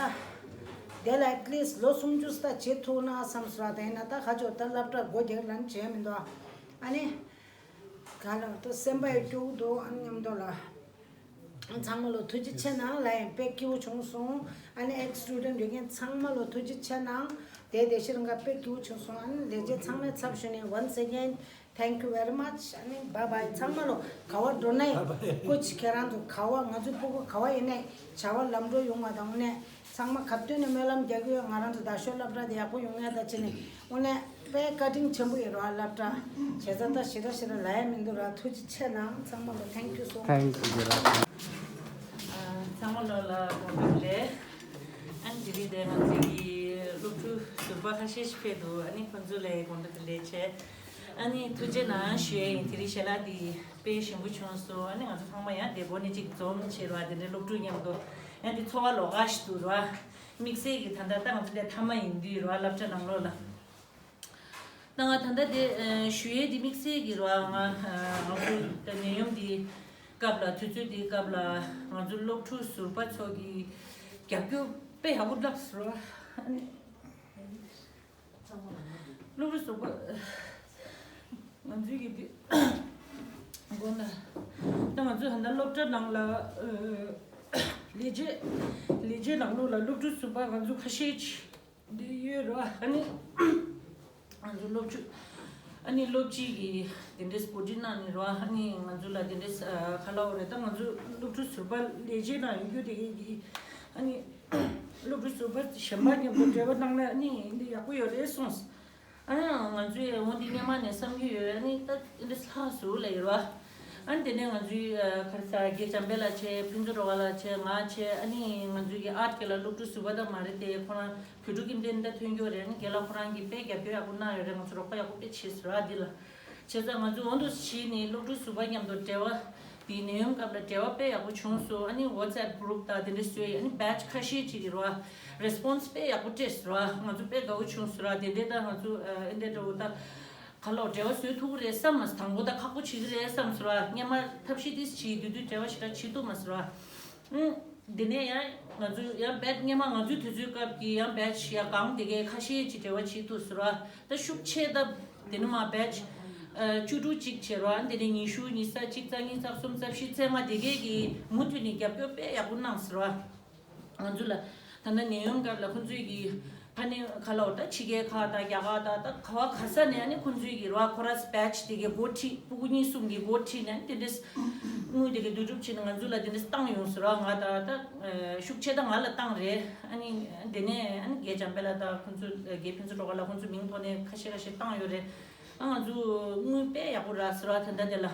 དེ་ལ་at least ལོ་སུམ་ཅུ་ཙམ་བྱེད་ཐུབ་ན་བསམ་སོང་། དེ་ཡིན་ན་ད་ཁ་ཕྱོགས་ད་སློབ་གྲྭ་སྒོ་རྒྱག་ལབ་བྱས་མི་འདུག་ཨ་ནི་ག་ལ་ད་སེམས་པ་ཡང་སྐྱོ་བོ་འདུག་ཨ་ནི་མཉམ་དུ་ལ། ཚང་མ་ལོ་ཐུགས་རྗེ་ཆེ་གནང་། ལ་ཡང་དཔེ་སྐྱིད་པོ་བྱུང་སོང་། ཨ་ནི་ex student ཡོད་མཁན་ཚང་མ་ལོ་ཐུགས་རྗེ་ཆེ་གནང་། དེ་དེ་ཤེར་འགའ་དཔེ་སྐྱིད་པོ་བྱུང་སོང་། ཨ་ནི་ལས་བྱེད་ཚང་མའི་ཚབ་ཞུས་ནས་once again thank you very much. ཨ་ནི་bye bye ཚང་མ་ལོ། ག་བ་འགྲོ་ནའི་སྐུ་མཁྱེན། ཁྱེད་རང་ཚོ་ག་བ་ང་ཚོའི་ཕྲུ་གུ་ག་བ་ཡིན་ནའི་བྱ་བ་ལམ་འགྲོ་ཡོང་བ་དང་། དངོས་གནས་ཚང་མ་ག་དུས་ནས་སྨོན་ལམ་རྒྱག་གི་ཡོད། ང་རང་ཚོ་རྡ་ཤོད་སློབ་གྲྭ་དེ་ཡག་པོ་ཡོང་ཡ་ད་བྱས་ནས་དངོས་གནས། དཔེ་བཀའ་དྲིན་ཆེན་པོ་ཡིན་ར་སློབ་གྲྭ། བྱས་ཙང་ད་ཞེ་དྲག་ཞེ་དྲག་ལབ་ཡ་མི་འདུག་ར། ཐུགས་རྗེ་ཆེ་གནང་། ཚང་མ་ལ་thank you so much. Thank you. ཨ། ཚང་མ་ལོ་ལ་དགོངས་དག་རེད། ཨ་ནི་དེ་རིང་དེ་ང་ཚོའི་གི་སློབ་ཕྲུག་ཟུར་པ་ཁ་ཤས་ཤིག་ཕེབས་འདུག་ཨ་ནི་ཁོང་ཚོ་ལ་དགོངས་དག་རེད་བྱས། ཨ་ནི་ཐུགས་རྗེ་གནང་ཞུ་ཡ་ཡིན། དེ་རིང་ཞལ་ལག་འདི་དཔེ་ཞིམ་པོ་བྱུང་སོང་། ཨ་ནི་ང་ཚོ་ཚང་མ་ཡང་དེ་སྒོ་ནས་ཅིག་འཛོམས་བྱས་ར། དེ་འདྲའི་སློབ་ཕྲུག་མཉམ་དུ་ཡང་དེ་ཚོར་བ་ལོགས་ཀ་ཞིག་འདུག་ར། དམིགས་བསལ་གྱི་ད་ལྟ་ད་ང་ཚོ་ལས་མཐའ་མ་ཡིན་དུས་ར་སློབ་གྲྭ་ནང་ལོགས་ལ། ད་ང་ད་ལྟ་དེ་ཨ་ཞུ་ཡས་དེ་དམིགས་བསལ་གྱི་ར། ང་ཨ་ང་ཚོ་ད་ནད་ཡམས་དེ་སྐབས་ལ། དུས་ཚོད་དེའི་སྐབས་ལ་ང་ཚོ་སློབ་ཕྲུག་ཟུར་པ་ཚོ་གི་རྒྱབ་སྐྱོར་དཔེ་ཡག་པོ་བརླགས་སོང་ར། ཨ་ནི་སློབ་ཕྲུག་ཟུར་པ་ང་ཚོའི་གི་དེ་དགོངས་དག་ད་ང་ཚོ་ད་ལྟ་སློབ་གྲྭ་ནང་ལ་ཨ་ལས་བྱེད་ལས་བྱེད་ནང་ལོགས་ལ་སློབ་ཕྲུག་ཟུར་པ་ང་ཚོ་ཁ་ཤས་ཅིག་འདི་ཡོད་ར། ཨ་ནི་ང་ཚོ་སློབ་ཕྲུག་ཨ་ནི་སློབ་སྤྱི་གིས་དེ་འདྲའི་སྤོ་ཊི་གནང་ནས་ར། ཨ་ནི་ང་ཚོ་ལ་དེ་འདྲའི་ཨ་ག་ལབ་དགོས་རེད། ད་ང་ཚོ་སློབ་ཕྲུག་ཟུར་པ་ལས་བྱེད་ནང་ཡོང་རྒྱུ་དེ་གའི་གི་ཨ་ནི་སློབ་ཕྲུག་ཟུར་པ་གཞན་པ་མཉམ་དུ་འབྲེལ་བ་གནང་ན་ཨ་ནི་འདི་ཡག་པོ་ཡོད་རེད་གསུངས། ཨ་ནི་ང་ཚོས་འོ་འདི་སྔོན་མ་ནས་བསམ་གྱི་ཡོད། ཨ་ནི་ད་འདི་ལྷག་སུ་ལ་ཡོད་ར། ཨ་ནི་དེ་ནས་ང་ཚོའི་ཨ་ག་རེ་ཟ་དགེ་བྱམས་པ་ལགས་བྱས། ཕུན་ཚོགས་རོགས་ལགས་བྱས། ང་བྱས། ཨ་ནི་ང་ཚོའི་གི་ཨར་ཊི་སྐད་ལ་སློབ་ཕྲུག་ཟུར་པ་ད་མ་རེད་དེ། ཁོ་རང་བོད་ཕྲུག་ཁྱིམ་སྡེ་འདི་ཐོན་རྒྱུ་རེད། ཨ་ནི་རྒན་ལགས་ཁོ་རང་གིས་དཔེ་རྒྱབ་སྐྱོར་ཡག་པོ་གནང་ཡོད་རེད། ང་ཚོ་རོགས་པ་ཡག་པོ་དཔེ་བྱས་ཟེར་བ་འདི་ལ། བྱས་ཙང་ང་ཚོ་འོ་འདུག་བྱས་ནས་སློབ་ཕྲུག་ཟུར་པ་མཉམ་དུ་འབྲེལ་བ། དེའི་ནད་ཡམས་སྐབས་ལ་འབྲེལ་བ་དཔེ་ཡག་པོ་བྱུང་སོང་། ཨ་ནི་ཝ་ཊི་སི་ཨེབ་གུ་རུབ་དང་དེ་འདྲ་བཟོས། ཨ་ནི་བེ་ཆི་ཁ་ཤས་ཅིག་གི་ར་རེ་སི་པོན་སི་དཔེ་ཡག་པོ་སྤྲད་སོང་ར། ང་ཚོ་དཔེ་དགའ་བོ་བྱུང་སོང་ར། དེ་འདྲའི་ད་ང་ཚོ་ཨ་ཨེ་འདྲ་འདྲ་བོ་ད་ག་ལོག་འབྲེལ་བ་བཟོ་ཐུབ་ཀྱི་རེད་བསམ་མ་སོང་། དང་པོ་ད་ཁག་པོ་བྱེད་ཀྱི་རེད་བསམ་སོང་ར། སྔོན་མ་ཐབས་ཤེས་དེ་བྱས་དུས་དུས་འབྲེལ་བ་ཞེ་དྲག་བྱེད་ཐུབ་མ་སོང་ར། ཨང་། དེ་ནས་ཡང་ང་ཚོ་ཡང་བེ་ཆི་སྔོན་མ་ང་ཚོའི་དུས་ཚོད་སྐབས་ཀྱི་ཡང་བེ་ཆི་ཡང་གང་དེ་གའི་ཁ་ཤས་ཅིག་འབྲེལ་བ་བྱེད་ཐུབ་སོང་ར། ད་ཤུགས་ཆེ་ད་དེ་ནི་མ་བེ་ཆི་ཨ་བཅུ་དྲུག་ཅིག་བྱས་ར། དེ་ནས་ཉི་ཤུ། ཉི་ཤུ་རྩ་གཅིག། རྩ་གཉིས། རྩ་གསུམ། རྩ་བཞི། རྩ་ལྔ་དེ་གའི་གི་མུ་མཐུད་ནས་རྒྱབ་སྐྱོར་དཔེ་ཡག་པོ་གནང་སོང་ར། ང་ཚོ་ལ་ད་ལྟ་ནད་ཡམས་སྐབས་ལ་ཁོང་ཚོས་གི་ཕ་ནི་ག་ལབ་དགོས་རེད། ད་ཕྱི་རྒྱལ་ཁག་དང་རྒྱ་གར་དང་ད་ག་བ་ག་ས་ནས་ཨ་ནི་ཁོང་ཚོའི་གི་ར་ཁོ་ར་བེ་ཆི་དེ་གའི་འགོ་ཁྲིད། ཕྲུ་གུ་གཉིས་གསུམ་གི་འགོ་ཁྲིད་ནས་དེ་འདྲས་དངུལ་དེ་གའི་བསྡུ་སྒྲུབ་བྱས་ནས་ང་ཚོ་ལ་དེ་འདྲས་བཏང་ཡོང་སོང་ར། ང་ད་ད་ཤུགས་ཆེ་ད་ང་ལ་བཏང་རེད། ཨ་ནི་དེ་ནས་ཨ་ནི་རྒན་འཇམ་དཔལ་ལགས་དང་ཁོང་ཚོ་རྒན་ཕུན་ཚོགས་སྒྲོལ་དཀར་ལགས་ཁོང་ཚོའི་མིང་ཐོག་ནས་ཁ་ཤས་ཁ་ཤས་བཏང་ཡོད་རེད། ཨ་ང་ཚོ་དངུལ་དཔེ་ཡག་པོ་རག་སོང་ར་ད་ལྟ་དེ་ལ།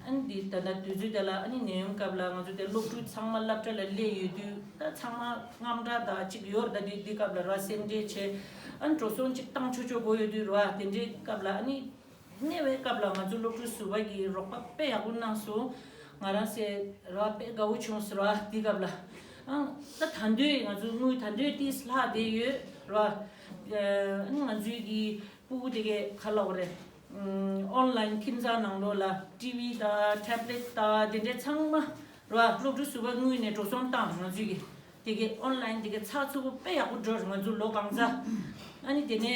ཨ་ནི་འདི་ད་ལྟ་དུས་ཚོད་དེ་ལ་ཨ་ནི་ནད་ཡམས་སྐབས་ལ་ང་ཚོ་དེ་སློབ་ཕྲུག་ཚང་མ་སློབ་གྲྭ་ལ་སླེབས་ཡོད་དུས་ད་ཚང་མ་དངངས་སྐྲག་དང་གཅིག་ཡོད་རེད། ད་དུས་འདི་སྐབས་ལ་ར་སེམས་ཁྲལ་བྱས། ཨ་ནི་འགྲོ་སོང་གཅིག་བཏང་ཆོག་ཆོག་དགོས་ཡོད་དུས་ར། དེ་འདྲའི་སྐབས་ལ་ཨ་ནི་གནད་པའི་སྐབས་ལ་ང་ཚོ་སློབ་ཕྲུག་ཟུར་པ་གིས་རོགས་པ་དཔེ་ཡག་པོ་གནང་སོང་། ང་རང་སེ་ར་དཔེ་དགའ་བོ་བྱུང་སོང་ར་དེ་སྐབས་ལ། ཨ་ད་ད་འདོད་ང་ཚོ་དངུལ་ད་འདོད་ཏིས་ལྷག་བསྡད་ཡོད་ར། ཨ་ནི་ང་ཚོའི་གི་ཕྲུ་གུ་དེ་གའི་ག་ལབ་དགོས་རེད། ཨོན་ལའིན་ཁྱིམ་ཚང་ནང་ལོགས་ལ་ཊི་ཝི་དང་ཊེབ་ལེཊ་དང་དེ་འདྲའི་ཚང་མ་ར་སློབ་ཕྲུག་ཟུར་པ་དངུལ་ནས་འགྲོ་སོང་བཏང་། ང་ཚོས་ཀྱི་དེ་གའི་ཨོན་ལའིན་དེ་གའི་ཚགས་ཚུད་པོ་དཔེ་ཡག་པོ་འགྲོ་རེད། ང་ཚོ་ལོ་གང་ཚ་ཨ་ནི་དེ་ནས་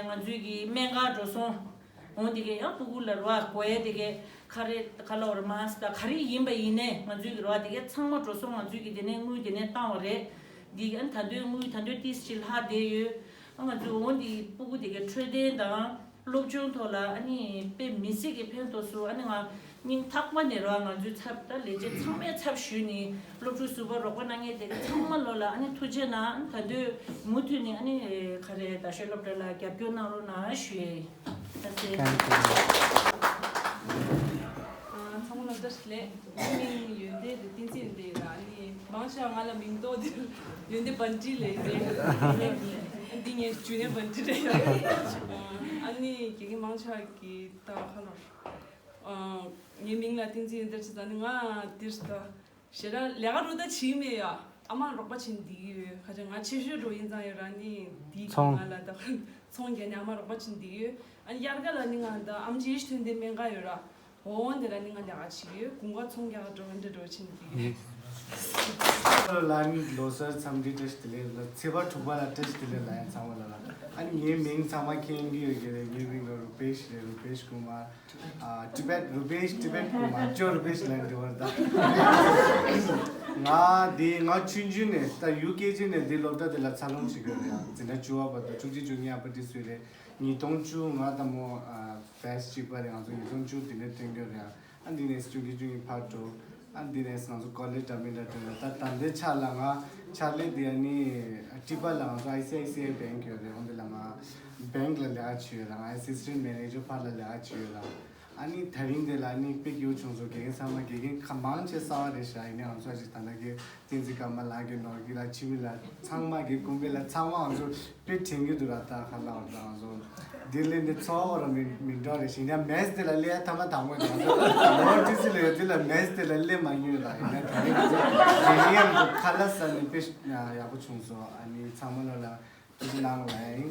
ང་ཚོས་ཀྱི་སྨན་ཁང་འགྲོ་སོང་འོང་། དེ་གའི་ཡང་ཕྲུ་གུ་ལ་ར་དགོས་ཡས་དེ་གའི་ག་རེ་ག་ལབ་དགོས་རེད། མཱསྐ་དང་ག་རེ་ཡིན་པ་ཡིན་ནའི་ང་ཚོས་ཀྱི་ར་དེ་གའི་ཚང་མ་འགྲོ་སོང་ང་ཚོས་ཀྱི་དེ་ནས་དངུལ་དེ་ནས་བཏང་བ་རེད། འདི་ཨ་ནི་ད་དུང་དངུལ་ད་དུང་ཏིས་ཅིག་ལྷག་བསྡད་ཡོད། ཨ་ང་ཚོ་འོང་འདི་ཕྲུ་གུ་དེ་གའི་འཕྲོད་བསྟེན་དང་། སློབ་སྦྱོང་ཐོག་ལ་ཨ་ནི་དཔེ་མི་སྲིད་ཀྱི་ཕན་ཐོགས་སུ། ཨ་ནི་ང་སྙིང་ཐག་པ་ནས་ར་ང་ཚོའི་ཚབ་ད་ལས་བྱེད་ཚང་མའི་ཚབ་ཞུས་ནས་སློབ་ཕྲུག་ཟུར་པ་རོགས་པ་གནང་མཁན་དེ་ག་ཚང་མ་ལོ་ལ་ཨ་ནི་ཐུགས་རྗེ་གནང་། ད་དུང་མུ་མཐུད་ནས་ཨ་ནི་ག་རེ་རྡ་ཤོད་སློབ་གྲྭ་ལ་རྒྱབ་སྐྱོར་གནང་རོགས་གནང་ཞུ་ཡས་ཡིན། ད་ཚེ། ཚང་མ་ལ་བཀྲ་ཤིས་བདེ་ལེགས། ངའི་མིང་ཡོན་ཏན་རེད། བསྟན་འཛིན་རེད། ཨ་ནི་མང་ཆེ་བ་ང་ལ་མིང་ཐོགས་དེ་ཡོན་ཏན་བན་ཁྲི་ལབ་ཀྱི་རེད། འདི་ངའི་རྒྱུད་ནས་བན་ཁྲི་རེད། ཨ་ནི་དགེ་རྒན་མང་ཆེ་བ་གིས་ད་ཁ་ལོ། ཨ་ངའི་མིང་ལ་བསྟན་འཛིན་ཡོན་ཏན་ཟེར། ཨ་ནི་ང་འདིར་ད་ཞེ་དྲག་ལས་ཀ་རུ་ད་བྱེད་མེད་ཡ། ཨ་མ་རོགས་པ་བྱེད་བསྡད་ཀྱི་ཡོད། ཁ་ཅིག་ང་ཆེ་ཤོས་འགྲོ་ཡིན་ཙང་ཡོད་ར། ཨ་ནི་འདི་ཚོང་ང་ལ་ད་ཚོང་རྒྱག་ནས་ཨ་མ་རོགས་པ་བྱེད་བསྡད་ཀྱི་ཡོད། ཨ་ནི་དབྱར་ཁ་ལ་ནི་ང་ད་ཨམ་ཆི་ཡེ་ཤི་ཐོན་ཏེ་སྨན་ཁང་ཡོད་ར། འོ་འདི་ལ་ནི་ང་ལས་ཀ་བྱེད་ཀྱི་ཡོད། དགུན་ཁ་ཚོང་རྒྱག་འགྲོ་འདི་འགྲོ་ཕྱིན་གྱི་ཡོད། ལ་ནི་ལོ་གསར་འཚམས་འདྲི་བཀྲ་ཤིས་བདེ་ལེགས་ལ། ཚེས་པ་དྲུག་པ་ལ་བཀྲ་ཤིས་བདེ་ལེགས་ལ་ཡང་ཚང་མ་ལ་ལ། ཨ་ནི་ངའི་མིང་ཚང་མ་མཁྱེན་གྱི་ཡོད་ཀྱི་རེད། ངའི་མིང་ལ་རུ་པེཤ་རེད། རུ་པེཤ་ཀུ་མར། ཨ་ཏི་བེད་རུ་པེཤ་ཏི་བེད་ཀུ་མར་ཅོ་རུ་པེཤ་ལ་འདི་བར་ད། ང་དེ་ང་ཆུང་ཆུང་ནས་ད་ཡུ་ཀེ་ཇི་ནས་འདི་སློབ་གྲྭ་དེ་ལ་འཚར་ལོངས་བྱེད་ཀྱི་ཡོད་རེད། ཡང་འཛིན་གྲྭ་བཅུ་པ་བར་དུ་བཅུ་གཅིག་བཅུ་གཉིས་ཨ་པ་ཏི་སུའི་རེད། ཉིས་སྟོང་བཅུ་ང་ད་མོ་ཨ་བེ་སི་གཅིག་པ་རེད། ང་ཚོ་ཉིས་སྟོང་བཅུ་དེ་ནས་ཐོན་གྱི་ཡོད་རེད། ཨ་འདི་ནས་བཅུ་གཉིས་བཅུ་གཉིས་ཕར་འགྲོ། ཨ་འདི་ནས་ང་ཚོ་ཀོ་ལེ་ཇི་འདྲ་མི་འདྲ་ཐོན་ཡོད། ད་ད་ལྟའི་ཆ་ལ་ང་ཕྱག་ལས་འདི་ཨ་ནི་ཏི་པ་ལ་ང་ཚོ་ཨའི་སི་ཨའི་སི་ཨའི་བེང་ཡོད་རེད། འོ་འདི་ལ་ང་བེང་ལ་ལས་ཀ་བྱེད་ཡོད་ར། ང་ཨེ་སི་སི་ཊེན་ཊི་མེ་ནེ་ཇར་ཕར་ལ་ལས་ཀ་བྱེད་ཡོད་ར། ཨ་ནི་ད་རིང་འདི་ལ་ཨ་ནི་དཔེ་སྐྱིད་པོ་བྱུང་སོང་། དགེ་རྒན་ཚང་མ་དགེ་རྒན་ཁ་མང་ཆེ་གསར་པ་རེད་ཤག་ཡིན་ནའི་ང་ཚོ་ཨ་ཅིག་ད་ལྟ་གི་བསྟན་འཛིན་ཀརྨ་ལགས་ཀྱི་ནོར་གྱི་ལ་ཆི་མི་ལ་ཚང་མ་གི་དགོན་པའི་ལ་ཚང་མ་ང་ཚོ་དཔེ་དྲན་གྱི་འདུག་ར། ད་ཁ་ལག་འོར་ད་ང་ཚོ་འདི་ལས་འདི་འཚོ་བ་ར་མི་མི་འགྲོ་རེད། ཞིང་ཡ་མེས་དེ་ལ་ལས་ཐ་མ་དང་པོ་ང་ཚོ་ལོ་ཏི་སི་ལ་ཡོད་དེ་ལ་མེས་དེ་ལ་ལས་མ་ཉོས་ར། ཡིན་ནའི་ད་རིང་ང་ཚོ་དགེ་རྒན་ཡང་ཁ་ལག་ཟ་ནས་དཔེ་ཡག་པོ་བྱུང་སོང་། ཨ་ནི་ཚང་མ་ལ་ལ། ནང་ལ་ཡིན།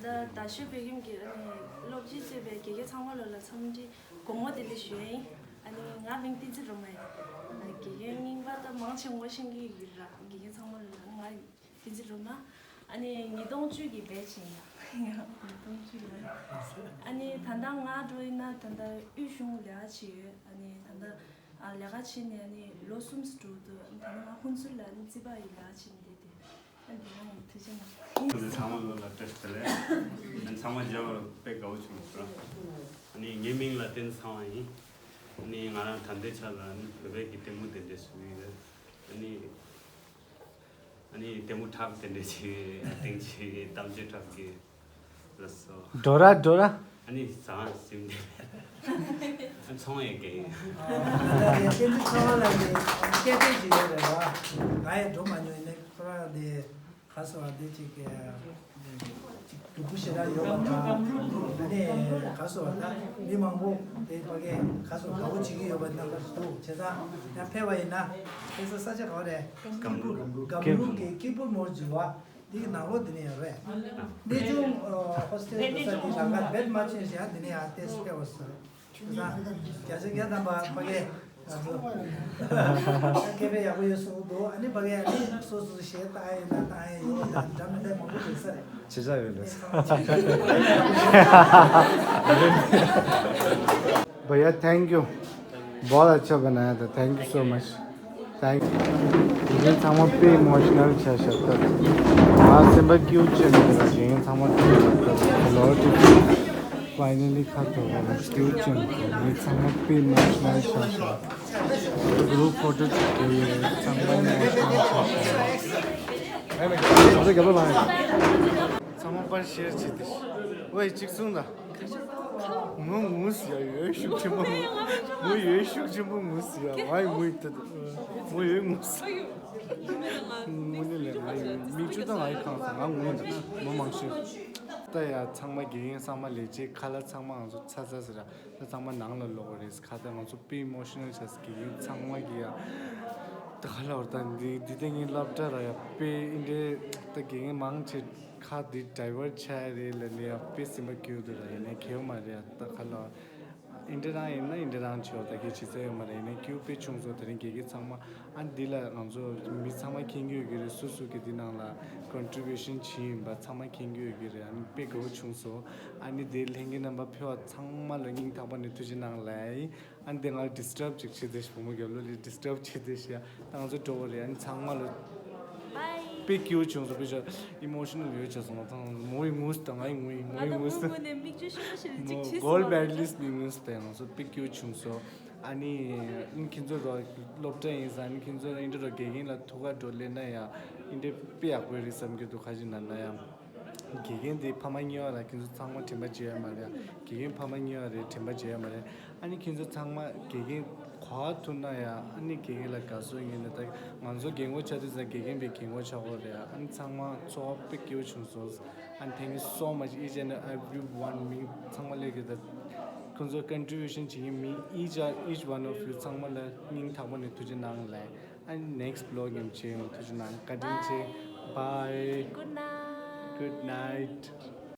ད་ལྟ་རྡ་ཤོད་བོད་ཁྱིམ་གྱི་ཨ་ནི་སློབ་སྤྱི་གཙོས་པའི་དགེ་རྒན་ཚང་མ་ལོ་ལ་འཚམས་འདྲི་དགོང་མོ་བདེ་ལེགས་ཞུ་ཡ་ཡིན། ཨ་ནི་ང་མིང་བསྟན་འཛིན་སྒྲོལ་མ་ཡིན། ཨ་ནི་དགེ་རྒན་རྙིང་པ་ད་མང་ཆེ་ངོ་ཤེས་ཀྱི་ཡོད་ར། དགེ་རྒན་ཚང་མ་ལོ་ལ་ང་བསྟན་འཛིན་སྒྲོལ་མ། ཨ་ནི་ཉིས་སྟོང་བཅུ་གི་བེ་ཆི་ཡིན་ཡ། ཉིས་སྟོང་བཅུ་ལ། ཨ་ནི་ད་ལྟ་ང་འགྲོ་ཡིན་ན་ད་ལྟ་དབུས་གཞུང་ལས་ཀ་བྱེད་ཡོད། ཨ་ནི་ད་ལྟ་ཨ་ལས་ཀ་བྱེད་ནས་ཨ་ནི་ལོ་གསུམ་འགྲོ་འདུག་ཨ་ནི་ད་ལྟ་ང་ཧུན་སུར་ལ་ཨ་ནི་རྩིས་པ་ཡི་ལས་ཀ་བྱེད་ནས་བསྡད་དེ། ཚང་མ་ལོ་ལ་བཀྲ་ཤིས་བདེ་ལེགས། ཚང་མ་མཇལ་བར་དཔེ་དགའ་བོ་བྱུང་སོང་། ངའི་མིང་ལ་བསྟན་འཛིན་ཚངས་དབང་ཡིན། ངས་ང་རང་ད་ལྟའི་ཆ་ལ་བོད་པའི་གི་ལྟད་མོ་དེ་འདྲ་ཞུ་གི་ཡོད། ལྟད་མོ་འཁྲབ་དེ་འདྲ་བྱེད་སྟེང་ཆེ་གཏམ་བརྗོད་འཁྲབ་གི་ལ་སོ། འགྲོ་ར་འགྲོ་ར། ཨ་ནི་ཟ་ཟིམ་དེ། ཚོང་ཡས་ཀྱི། ད་ལྟ་དེ་བསྟན་འཛིན་ཚངས་དབང་ལགས་ཀྱི་སྐད་ཆ་ཅིག་ཡོད་རེད་བ། ང་ཡང་འགྲོ་མ་མྱོང་ཡིན་ནའི་ཁོ་རང་དེ་ག་སོ་བ་དེ་ཅིག་ཅིག་སྡུག་པོ་ཞེ་དྲག་ཡོད་པ་དང་། ཨ་ནི་ག་སོ་བ་ད་མི་མང་པོ་དེ་ཕ་གི་ག་སོ་དགའ་བོ་བྱེད་ཀྱི་ཡོད་པ་རྣམ་པ་ཞིག་འདུག་བྱས་ཙང་ཡང་ཕེབས་པ་ཡིན་ན་ཕེབས་ས་ས་ཆ་ག་བ་རེད། སྒམ་ལུག་སྒམ་ལུག་གི་སྐྱིད་པོ་མོར་འཛུལ་བ། འདི་གི་ནང་ལོགས་འདི་ནས་ཡོད་རེད། གནས་ཆུང་ཨ་ཧོ་སི་ཊེལ་དུ་ས་འདི་ལམ་ཁ་རྦད་མ་ཕྱིན་ཞིང་འདི་ནས་ཡར་ཏོག་ཙམ་ཕེབས་པ་སོང་རེད། བྱས་ཙང་རྒྱ་ཆེ་རྒྱ་དམ་པ་ཕ་གི་ང་ཚོ་སྐད་ཕེབས་ཡག་པོ་ཡོད་གསུངས་འདུག་ཨ་ནི་ཕ་གི་ཨ་ནི་སོ་སོ་སོ་གཞས་བཏང་ཡ་ཡིན་ན་བཏང་ཡ་ཡོད་ད་འདྲ་མི་འདྲ་མང་པོ་ཡོད་ས་རེད། བྱེད་ས་ཡོད་ལ། Bhaiya, thank you. बहुत अच्छा बनाया था। Thank you so much. Thank you. དེ་ཚང་མ་དཔེ་ཨི་མོ་ཤི་ནལ་ཆགས་ཤག་ད། ང་སེམས་པ་སྐྱིད་པོ་བྱས་ནས་དེ་ལ་དེ་ཚང་མ་དཔེ་ལོ་ཏི་ཕའི་ནལ་ལི་ཁ་ཐོར་བ་ལ་སྐྱིད་པོ་བྱས་ནས་དེ་ཚང་མ་དཔེ་ཨི་མོ་ཤི་ནལ་ཆགས་ཤག་གུ་རུབ་ཕོ་ཊོ་ཅིག་བཀོད་ཡོད་རེད། ཚང་མ་ཨི་མོ་ཤི་ནལ་ཆགས་ཤག་ཚང་མ་པར་ཤེར་བྱེད་དེ། ཝེ་གཅིག་གསུངས་ད། ངུ་ངུ་ཟེར་ཡ་ཡོད་ཤུགས་ཆེན་པོ་ངུ། ངུ་ཡོད་ཤུགས་ཆེན་པོ་ངུ་ཟེར་ཡ། ཝའི་ངུ་ཡི་ད། ངུ་ཡོད་ངུ་ཟེར། ངུ་ནི་ལས་ང་ཡོད་མིག་ཆུ་དང་ང་ཡི་ཁང་ས་ང་ངུ་ཡི་ད་ངུ་མང་ཤོས། ད་ཡ་ཚང་མ་དགེ་རྒན་ཚང་མ་ལས་བྱེད་ཁ་ལག་ཚང་མ་ང་ཚོ་ཚ་ཚ་ཟེར་ར། ད་ཚང་མ་ནང་ལ་ལོག་རེད། ཁ་ད་ང་ཚོ་དཔེ་ཨི་མོ་ཤི་ནལ་ཆགས་དགེ་རྒན་ཚང་མ་གི་ཡ། ད་ཁ་ལག་ད་འདི་འདི་ད་ངའི་སློབ་གྲྭ་ར་ཡ་དཔེ་ཨིན་འདྲེ། ད་དགེ་རྒན་མང་ཆེ་ཁ་འདི་ཌའི་ཝར་ཊི་ཆགས་ཡ་རེད་ལབ་ནས་ཡ་དཔེ་སེམས་པ་སྐྱིད་འདུག་ར། ཡིན་ནའི་གལ་མ་རེད་ཡ། ད་ཁ་ལག་ཨིན་འདྲེ་རང་ཡིན་ན་ཨིན་འདྲེ་རང་ཆོག་ད་གལ་ཆེ་ས་ཡོད་མ་རེད། ཡིན་ནའི་སྐྱིད་དཔེ་བྱུང་སོང་། ད་རིང་དགེ་རྒན་ཚང་མ། ཨ་འདི་ལ་ང་ཚོ་མི་ཚང་མ་མཁྱེན་གྱི་ཡོད་ཀྱི་རེད། སུ་སུ་གི་འདི་ནང་ལ་ཀོན་ཊི་རི་བུ་ཤན་བྱིན་ཡིན་པ་ཚང་མ་མཁྱེན་གྱི་ཡོད་ཀྱི་རེད། ཨ་ནི་དཔེ་དགའ་བོ་བྱུང་སོང་། ཨ་ནི་དེ་ལྷན་རྒྱས་རྣམ་པ་ཕེབས་པ་ཚང་མ་ལ་སྙིང་ཐག་པ་ནས་ཐུགས་རྗེ་གནང་ལགས། ཨ་ནི་དེ་ང་ལ་ཌི་སི་ཊརབ་ཅིག་བྱེད་དེ་བུ་མོ་རྒྱབ་ལོགས་ལ་ཌི་སི་ཊརབ་བྱེད་དེ་ཤི་ཡ། ད་ང་ཚོ་འགྲོ་བ་རེད། ཨ་ནི་ཚང་མ་ལ་དཔེ་སྐྱིད་པོ་བྱུང་སོང་། དཔེ་ཤ་ཨི་མོ་ཤི་ནལ་ཡོད་བྱས་སོང་། ད་མོ་ཡི་ངུས་ད་ང་ཡི་ངུས་མོ་ཡི་ངུས་ད། མོ་ངུས་ནས་མིག་ཆུ་ཤོར་ཤོར་ཅིག་ཅིག་གོལ་མེ་ཌ་ལི་སི་ཊི་ནི་ངུས་ད། ང་ཚོ་དཔེ་སྐྱིད་པོ་བྱུང་སོང་། ཨ་ནི་ཨིན་ཁྱེད་ཚོ་རོ་སློབ་གྲྭ་ཡིན་ས་ཨ་ནི་ཁྱེད་ཚོ་ཨིན་འདྲ་རོ་དགེ་རྒན་ལ་ཐུག་ག་འགྲོ་ལེན་ན་ཡ་ཨིན་འདྲ་དཔེ་ཡག་པོ་རེད་བསམ་གྱི་འདུག་ཁ་ཅིག་ན་ན་ཡ། དགེ་རྒན་དེ་ཕ་མ་གཉིས་པ་ར། ཁྱེད་ཚོ་ཚང་མ་དྲན་པ་བརྗེད་ཡ་མ་རེད། དགེ་རྒན་ཕ་མ་གཉིས་པ་རེད། དྲན་པ་བརྗེད་ཡ་མ་རེད། ཨ་ནི་ཁྱེད་ཚོ་ཚང་མ་དགེ་རྒན་ག་པར་ཐུག་ན་ཡ་ཨ་ནི་དགེ་རྒན་ལ་དགའ་བསུ་ཡིན་ན། ད་ང་ཚོ་རྒན་གོག་ཆགས་དུས་ཙང་དགེ་རྒན་པའི་རྒན་གོག་ཆགས་ཀྱི་རེད། ཨ་ནི་ཚང་མ་འཚོ་བ་དཔེ་སྐྱིད་པོ་བྱུང་སོང་། ཨ་ནི་thank you so much each and everyone. མི་ཚང་མ་ལས་ཀྱི་ད་ཁྱེད་ཚོ་ཀོན་ཊི་རི་བུ་ཤན་བྱེད་མཁན་མི་each each one of you ཚང་མ་ལ་སྙིང་ཐག་པ་ནས་ཐུགས་རྗེ་གནང་ལགས། And next vlog ཡང་མཇལ་ཡོང་། ཐུགས་རྗེ་གནང་། བཀའ་དྲིན་ཆེ། Bye. Bye. Good night. Good night.